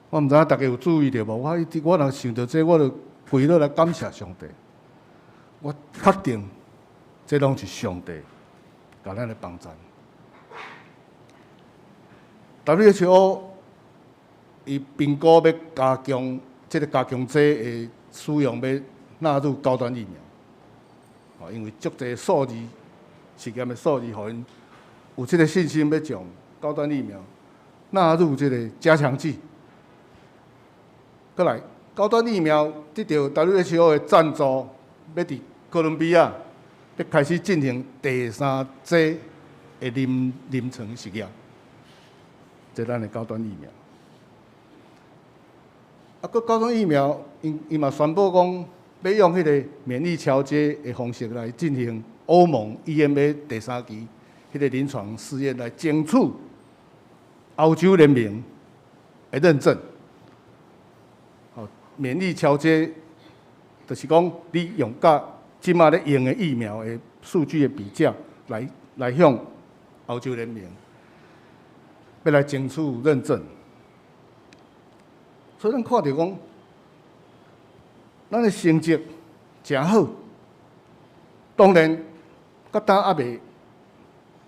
S5: 我毋知影大家有注意著無？我我若想著這個，我就跪落來感謝上帝。我確定，這攏是上帝共咱的幫贊。WHO 伊評估欲加強這个加強劑的使用，欲納入高端疫苗。哦，因為足濟數字實驗的數字，予𪜶有這个信心，欲將高端疫苗納入這个加強劑。閣來，高端疫苗得著 WHO 的贊助，欲佇哥倫比亞欲開始進行第三劑的臨臨床實驗，這咱的高端疫苗。啊，閣高端疫苗，𪜶𪜶嘛宣布講，欲用彼个免疫橋接的方式來進行歐盟 EMA 第三期彼個臨床試驗，來爭取歐洲聯盟的認證。免疫橋接，就是講你用佮這馬咧用的疫苗的數據的比較，來來向歐洲聯盟欲來爭取認證。所以咱看著講，咱的成績誠好，當然，閣今猶未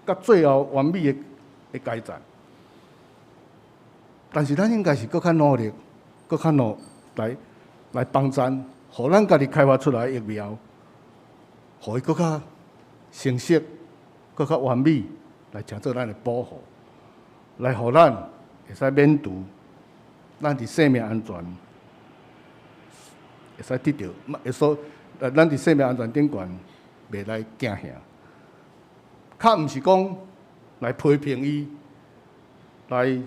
S5: 到最後完美的的階段，但是咱應該是閣較努力，閣較努來來幫贊，予咱家己開發出來的疫苗，予伊閣較成熟、閣較完美，來成做咱的保護，來予咱會使免除咱佇生命安全會使得著，會所，咱佇生命安全頂懸袂來驚嚇，較毋是講來批評伊，來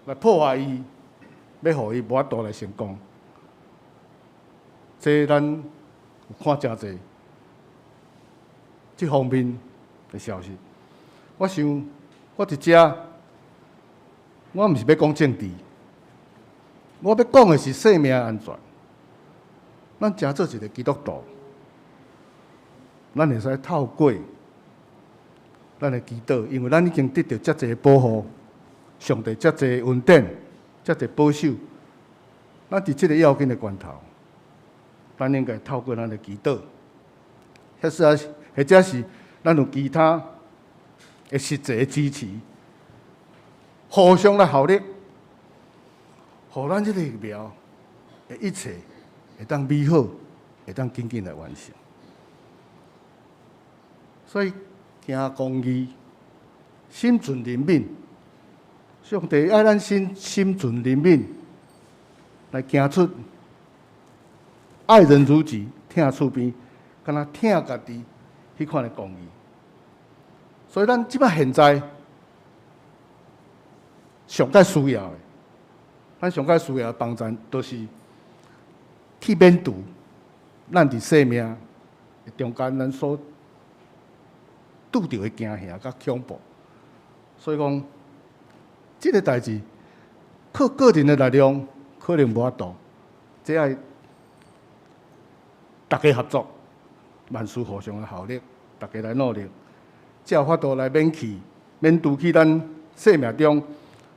S5: 來破壞伊，欲予伊無法度來成功。這咱有看誠濟這方面的消息。我想，我佇遮，我毋是欲講政治，我欲講的是生命安全。咱誠做一个基督徒，咱會使透過咱的祈禱，因為咱已經得著遮濟保護，上帝遮濟恩典，遮濟保守。咱佇這个要緊的關頭，咱應該透過咱的祈禱，或者是咱有其他的實際的支持，互相來效力，予咱這个疫苗的一切會當美好，會當緊緊來完成。所以行公義，心存憐憫，上帝愛咱心心存憐憫，來行出愛人如己，疼厝邊，敢若疼家己彼款的公義。所以咱這擺現在上蓋需要的，咱上蓋需要的幫贊，就是去免除咱佇生命的中間，咱所拄著的驚嚇佮恐怖。所以講，這个代誌靠個人的力量可能無法度，這愛大家合作，萬事互相的效力，大家來努力，才有法度來免去、免除去咱生命中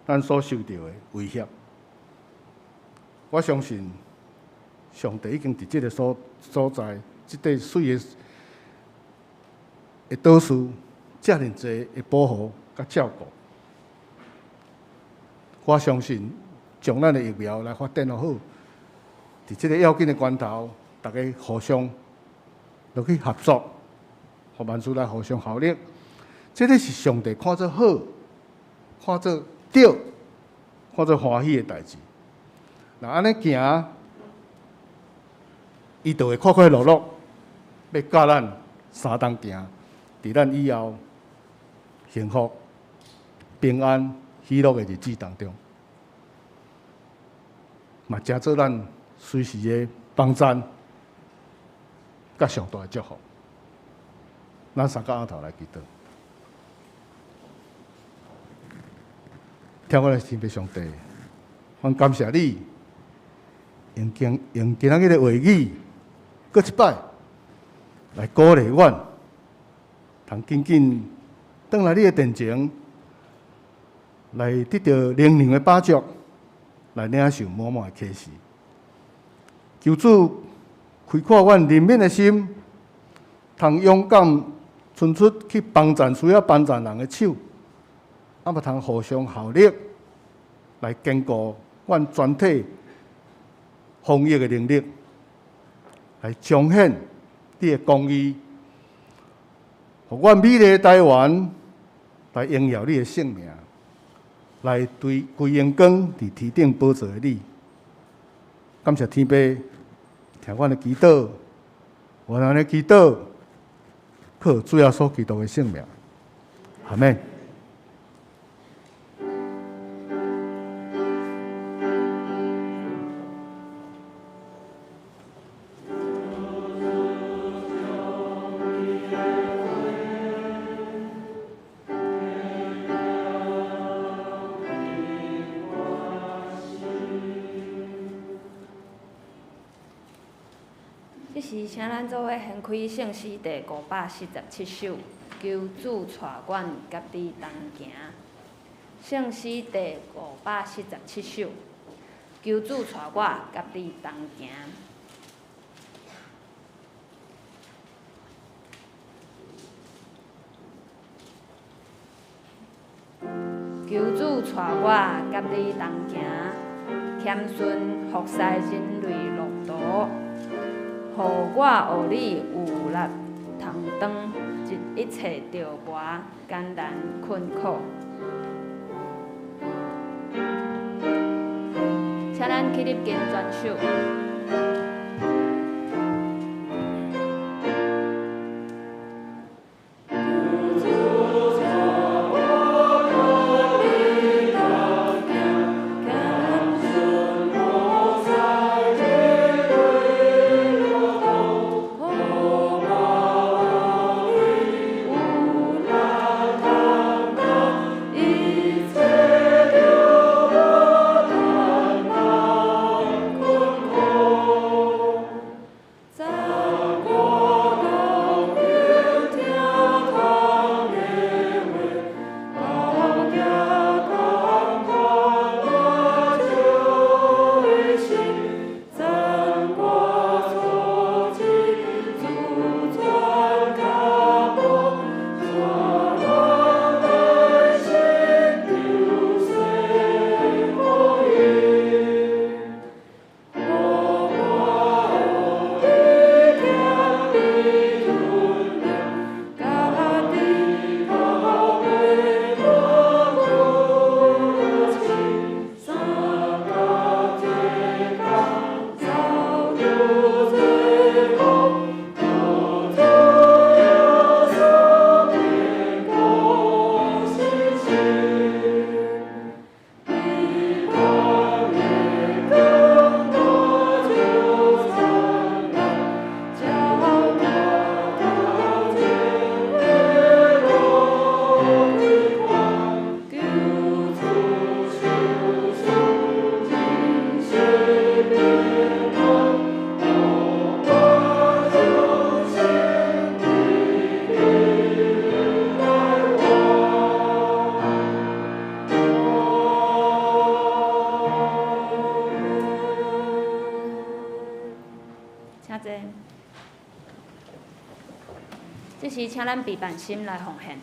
S5: 咱所受著的威脅。我相信上帝已經佇這个所所在，這塊媠的的島嶼，遮爾濟的保護佮照顧。我相信，將咱的疫苗來發展予好，佇這个要緊的關頭，大家互相落去合作，予萬事來互相效力。這个是上帝看做好、看做對、看做歡喜的代誌。若按呢行，伊就會快快樂樂，欲佮咱相同行，佇咱以後幸福、平安、喜樂的日子當中，嘛成做咱隨時的幫贊，佮上大的祝福。咱三個尪頭來祈禱，聽我的天父上帝，阮感謝你，用今仔日的話語，閣一擺來鼓勵阮，通緊緊轉來你的殿前，來得著靈糧的飽足，來領受滿滿的啟示。求主開闊阮憐憫的心，通勇敢伸出去幫贊需要幫贊人的手，嘛通互相效力，來堅固阮全體防疫的能力，來彰顯你的公義，予阮美麗的台灣來榮耀你的聖名，來對歸榮光佇天頂寶座的你。感謝天父，聽阮的祈禱，我按呢祈禱，靠主耶穌基督的聖名，阿們。
S4: 這時，請咱做伙掀開聖詩第547首，求主帶阮佮你同行。聖詩第547首，求主帶我佮你同行。求主帶我佮你同行，謙遜服侍人類路途。予我學你有力通當一切著磨艱難困苦。請咱起立跟全手。這時，請咱備辦心來奉獻。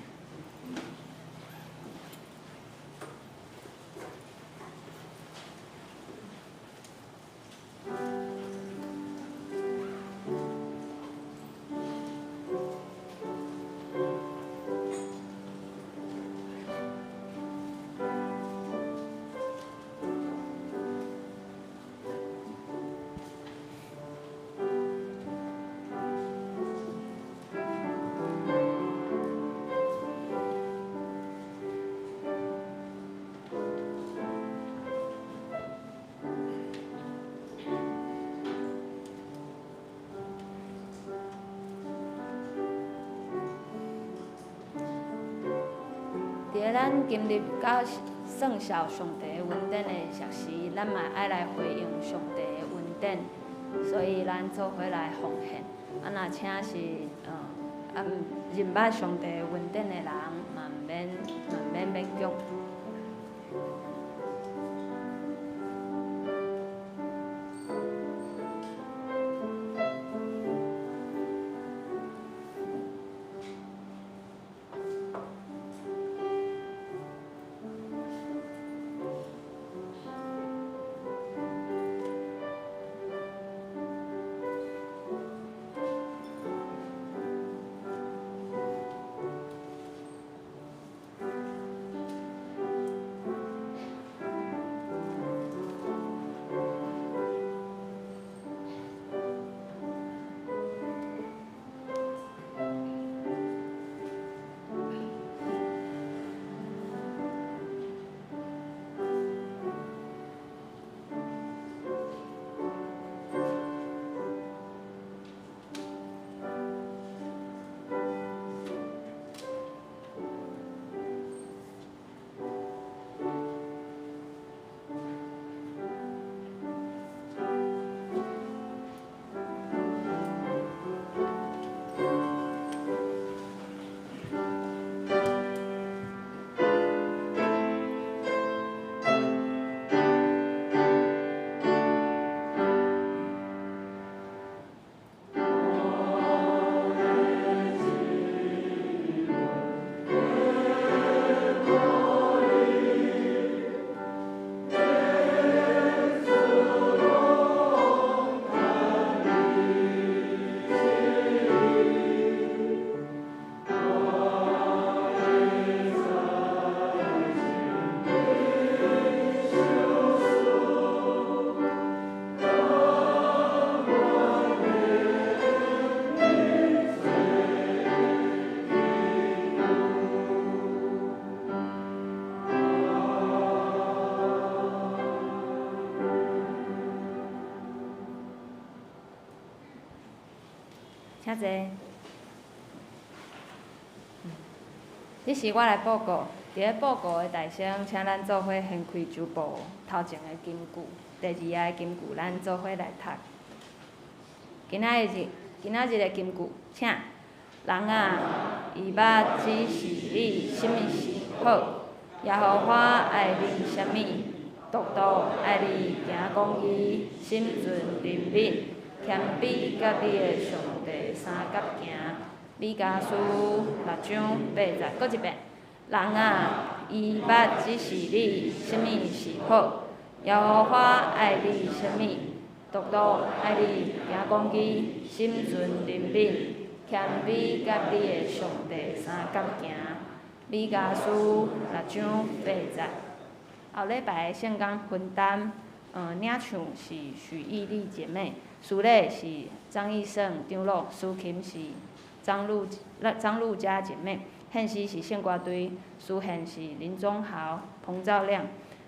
S4: 咧咱今日佮算數上帝恩典的熟時，咱嘛愛來回應上帝的恩典，所以咱做伙來奉獻。啊，若請是認捌上帝恩典的人，嘛毋免勉強。請坐。這時我來報告，佇咧報告的大聲，請咱做伙掀開周報頭前的金句，第二頁的金句，咱做伙來讀。今仔日的金句，請人啊，伊捌指示你啥物是好，耶和華愛你啥物，獨獨愛你行公義，心存憐憫，謙卑佮你的上帝相佮行。彌迦書6章8節，閣一遍。人啊，伊捌指示你啥物是好，耶和華愛你啥物，獨獨愛你行公義，心存憐憫，謙卑佮你的上帝相佮行。彌迦書6章8節。後禮拜的聖工分擔，領唱是許義麗姐妹，司禮是張義勝長老，司琴是張露佳姐妹，獻詩是聖歌隊，司獻是林宗豪、彭兆亮，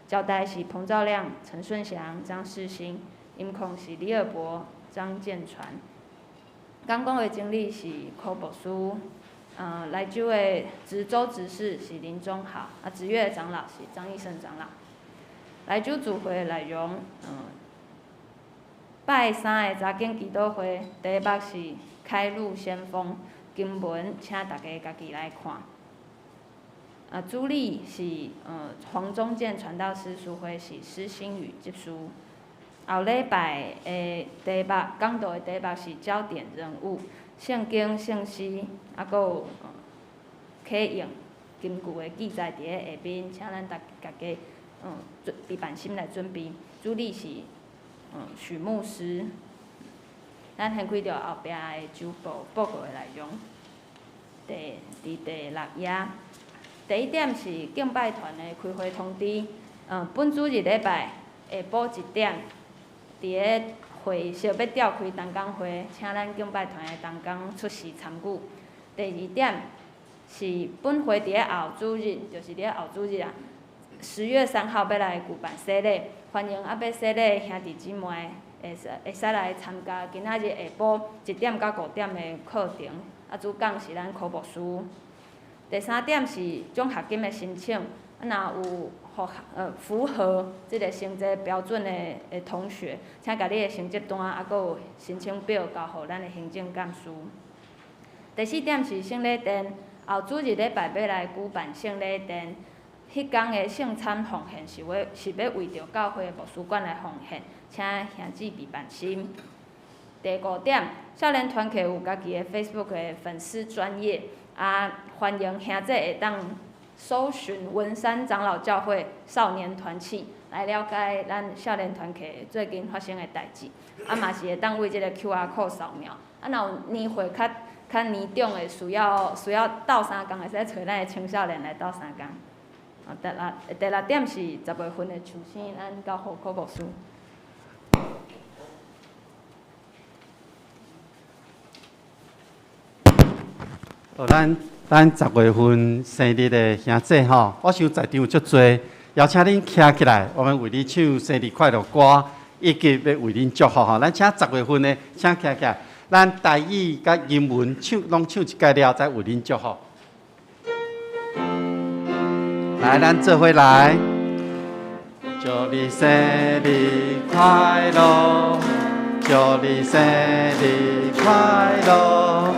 S4: 交代是彭兆亮、陳順祥、張世新，音控是李爾博、張建傳。講講的經理是柯博士，來州的值周執事是林宗豪，值月的長老是張義勝長老。來州聚會內容，拜三的查經祈禱會，題目是開路先鋒，經文請大家家己來看。主理是黃宗健傳道師，司會是施新宇執事。後禮拜的題目，講道的題目是焦點人物，聖經聖詩，閣有啟用金句的記載佇咧下面，請咱家己備辦心來準備。主理是許牧師。咱掀開著後壁的周報報告的內容，佇第六頁。第一點是敬拜團的開會通知。本主日禮拜下晡1點，佇咧會議室欲召開同工會，請咱敬拜團的同工出席參與。第二點是本會佇咧後主日，就是佇咧後主日啊，10月3號欲來舉辦洗禮，歡迎猶欲洗禮的兄弟姊妹會使來參加今仔日下晡1點到5點的課程。主講是咱柯牧師。第三點是獎學金的申請，啊，若有符合這个成績標準的同學，請共你的成績單，啊，閣有申請表交予咱的行政幹事。第四點是聖禮殿，後主日禮拜欲來舉辦聖禮殿，彼工的聖餐奉獻是欲為著教會的牧師館來奉獻，請兄姊備辦心。第五點，少年團契有家己的 Facebook 的粉絲專頁，啊，歡迎兄姊會當搜尋文山長老教會少年團契，來了解咱少年團契最近發生的代誌。啊，嘛是會當為這个 QR code 掃描。啊，若有年歲較年長的，需要鬥相共，會使揣咱的青少年來鬥相共。啊，第六點是10月份的酬生，咱交予柯牧師。
S3: 哦，咱10月份生日的兄姊吼，我想在場有足濟，邀請恁徛起來，我們為你唱生日快樂歌，以及欲為恁祝福吼。咱請十月份的，請徛起來，咱台語佮英文唱，攏唱一擺了，再為恁祝福。來，咱做伙來，祝你生日快樂，祝你生日快樂。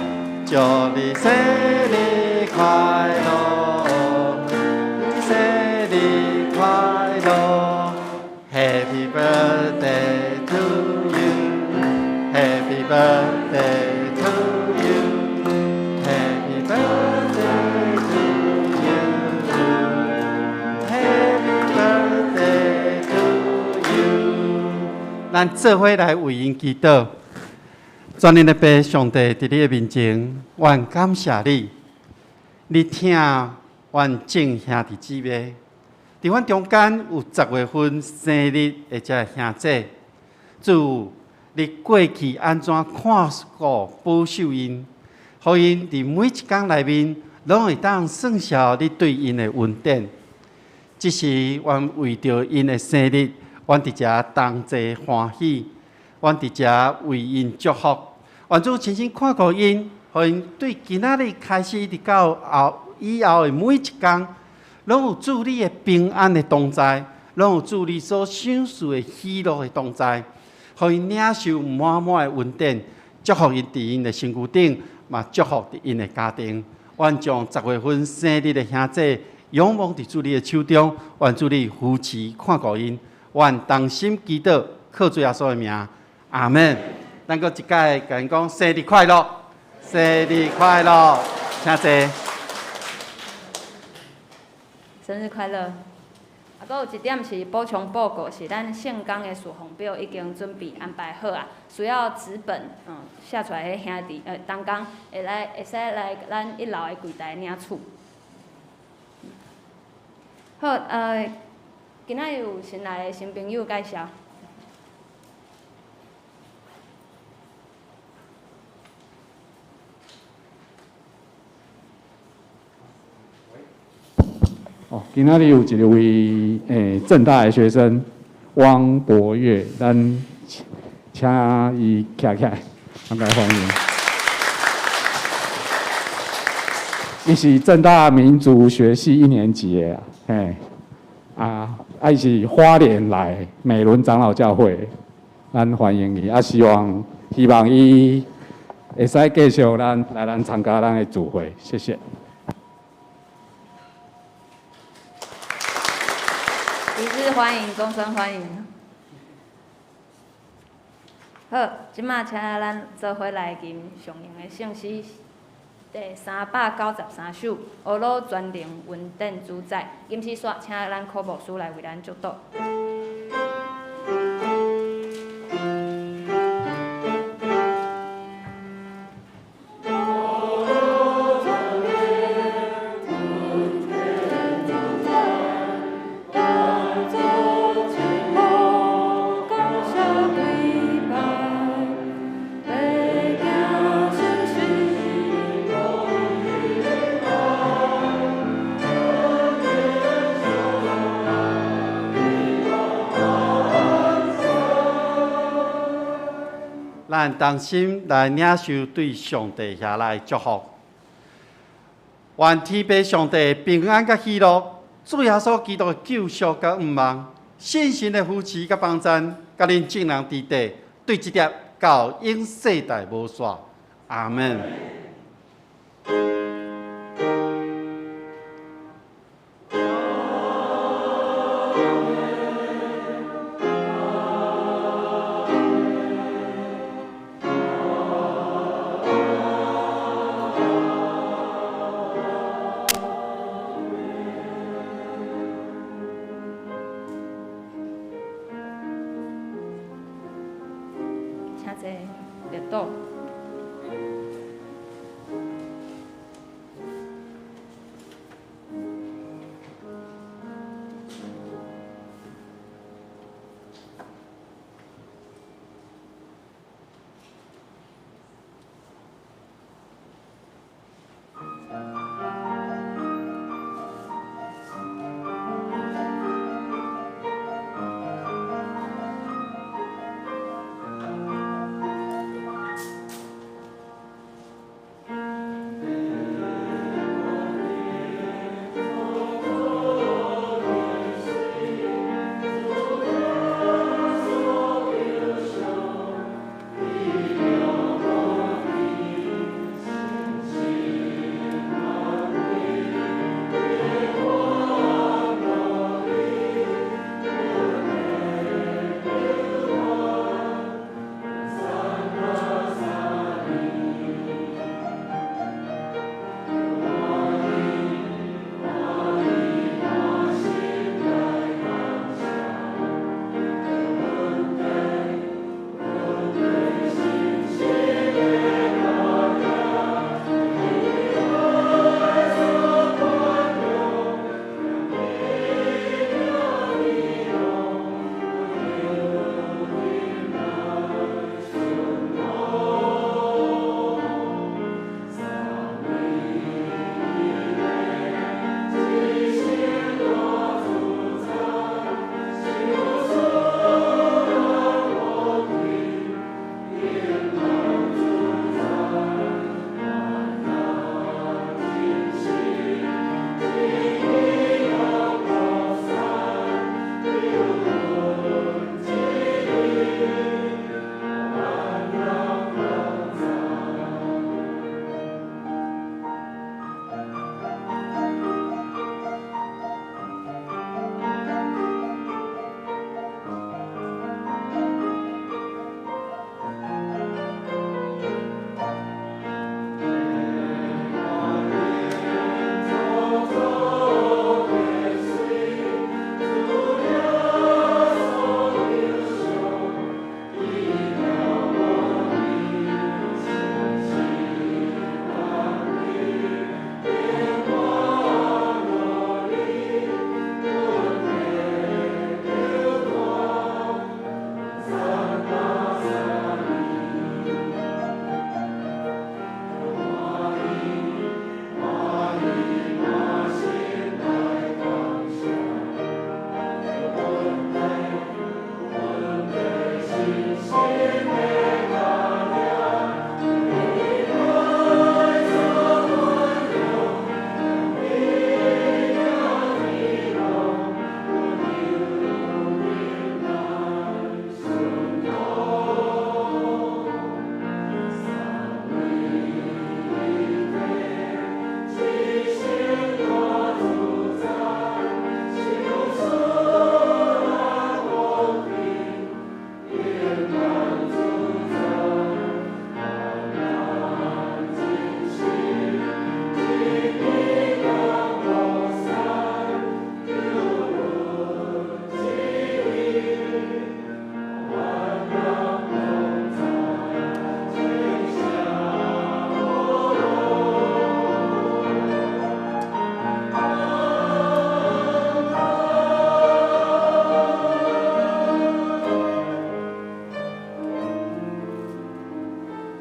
S3: 祝你生日快樂，生日快樂，Happy birthday to you，Happy birthday to you，Happy birthday to you，Happy birthday to you。咱做伙來為𪜶祈禱。全能的父上帝，佇你的面前，阮感謝你，你疼阮眾兄弟姊妹，佇阮中間有十月份生日的這兄姊，主，你過去按怎看顧保守𪜶，予𪜶佇每一工內面，攏會當算數你對𪜶的恩典。這時，阮為著𪜶的生日，阮佇遮同齊歡喜。阮佇遮為𪜶祝福，願主親身看顧𪜶，予𪜶對今仔日開始一直到後以後的每一工，攏有主你的平安的同在，攏有主你所賞賜的喜樂的同在，予𪜶領受滿滿的恩典，祝福𪜶佇𪜶的身軀頂，嘛祝福佇𪜶的家庭。願將十月份生日的兄姊仰望佇主你的手中，願主你扶持看顧𪜶，願同心祈禱，靠主耶穌的名。阿門。咱閣一擺共𪜶講生日快樂，生日快樂，請坐。
S4: 生日快樂。啊，閣有一點是補充報告，是咱聖工的事奉表已經準備安排好啊，需要紙本，寫出來的兄弟，同工會使來咱一樓的櫃台領取。好，今仔日有新來的新朋友介紹。
S1: 哦，今仔日有一位政大的學生汪博岳，咱請伊徛起來，咱來歡迎。伊是政大民族學系一年級的，嘿，啊，伊是花蓮來美崙長老教會，咱歡迎伊，啊，希望伊會使繼續咱來咱參加咱的聚會，謝謝。
S4: 一致歡迎，終身歡迎。好，這馬請咱做伙來吟上榮的聖詩第393首《呵咾全能恩典主宰》。金絲煞，請咱柯牧師來為咱祝禱。
S3: 咱同心來領受對上帝遐來祝福。
S6: 願天父上帝平安佮喜樂，主耶穌基督的救贖佮向望，聖神的扶持佮幫贊，佮恁眾人佇底，對這粒到永世代無煞。阿門。
S4: 請坐，默禱。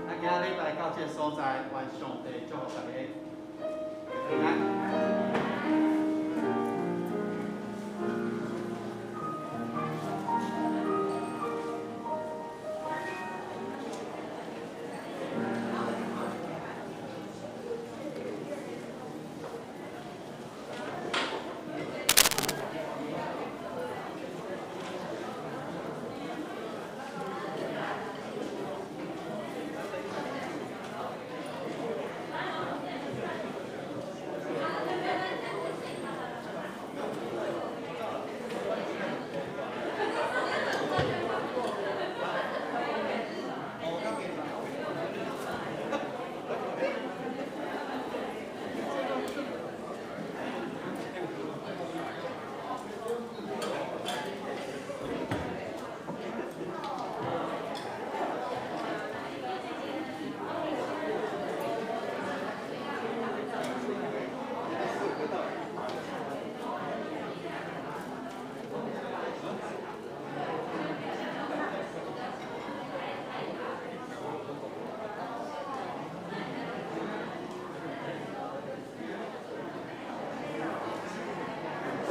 S6: 咱今仔禮拜到這个所在，願上帝祝福大家平安。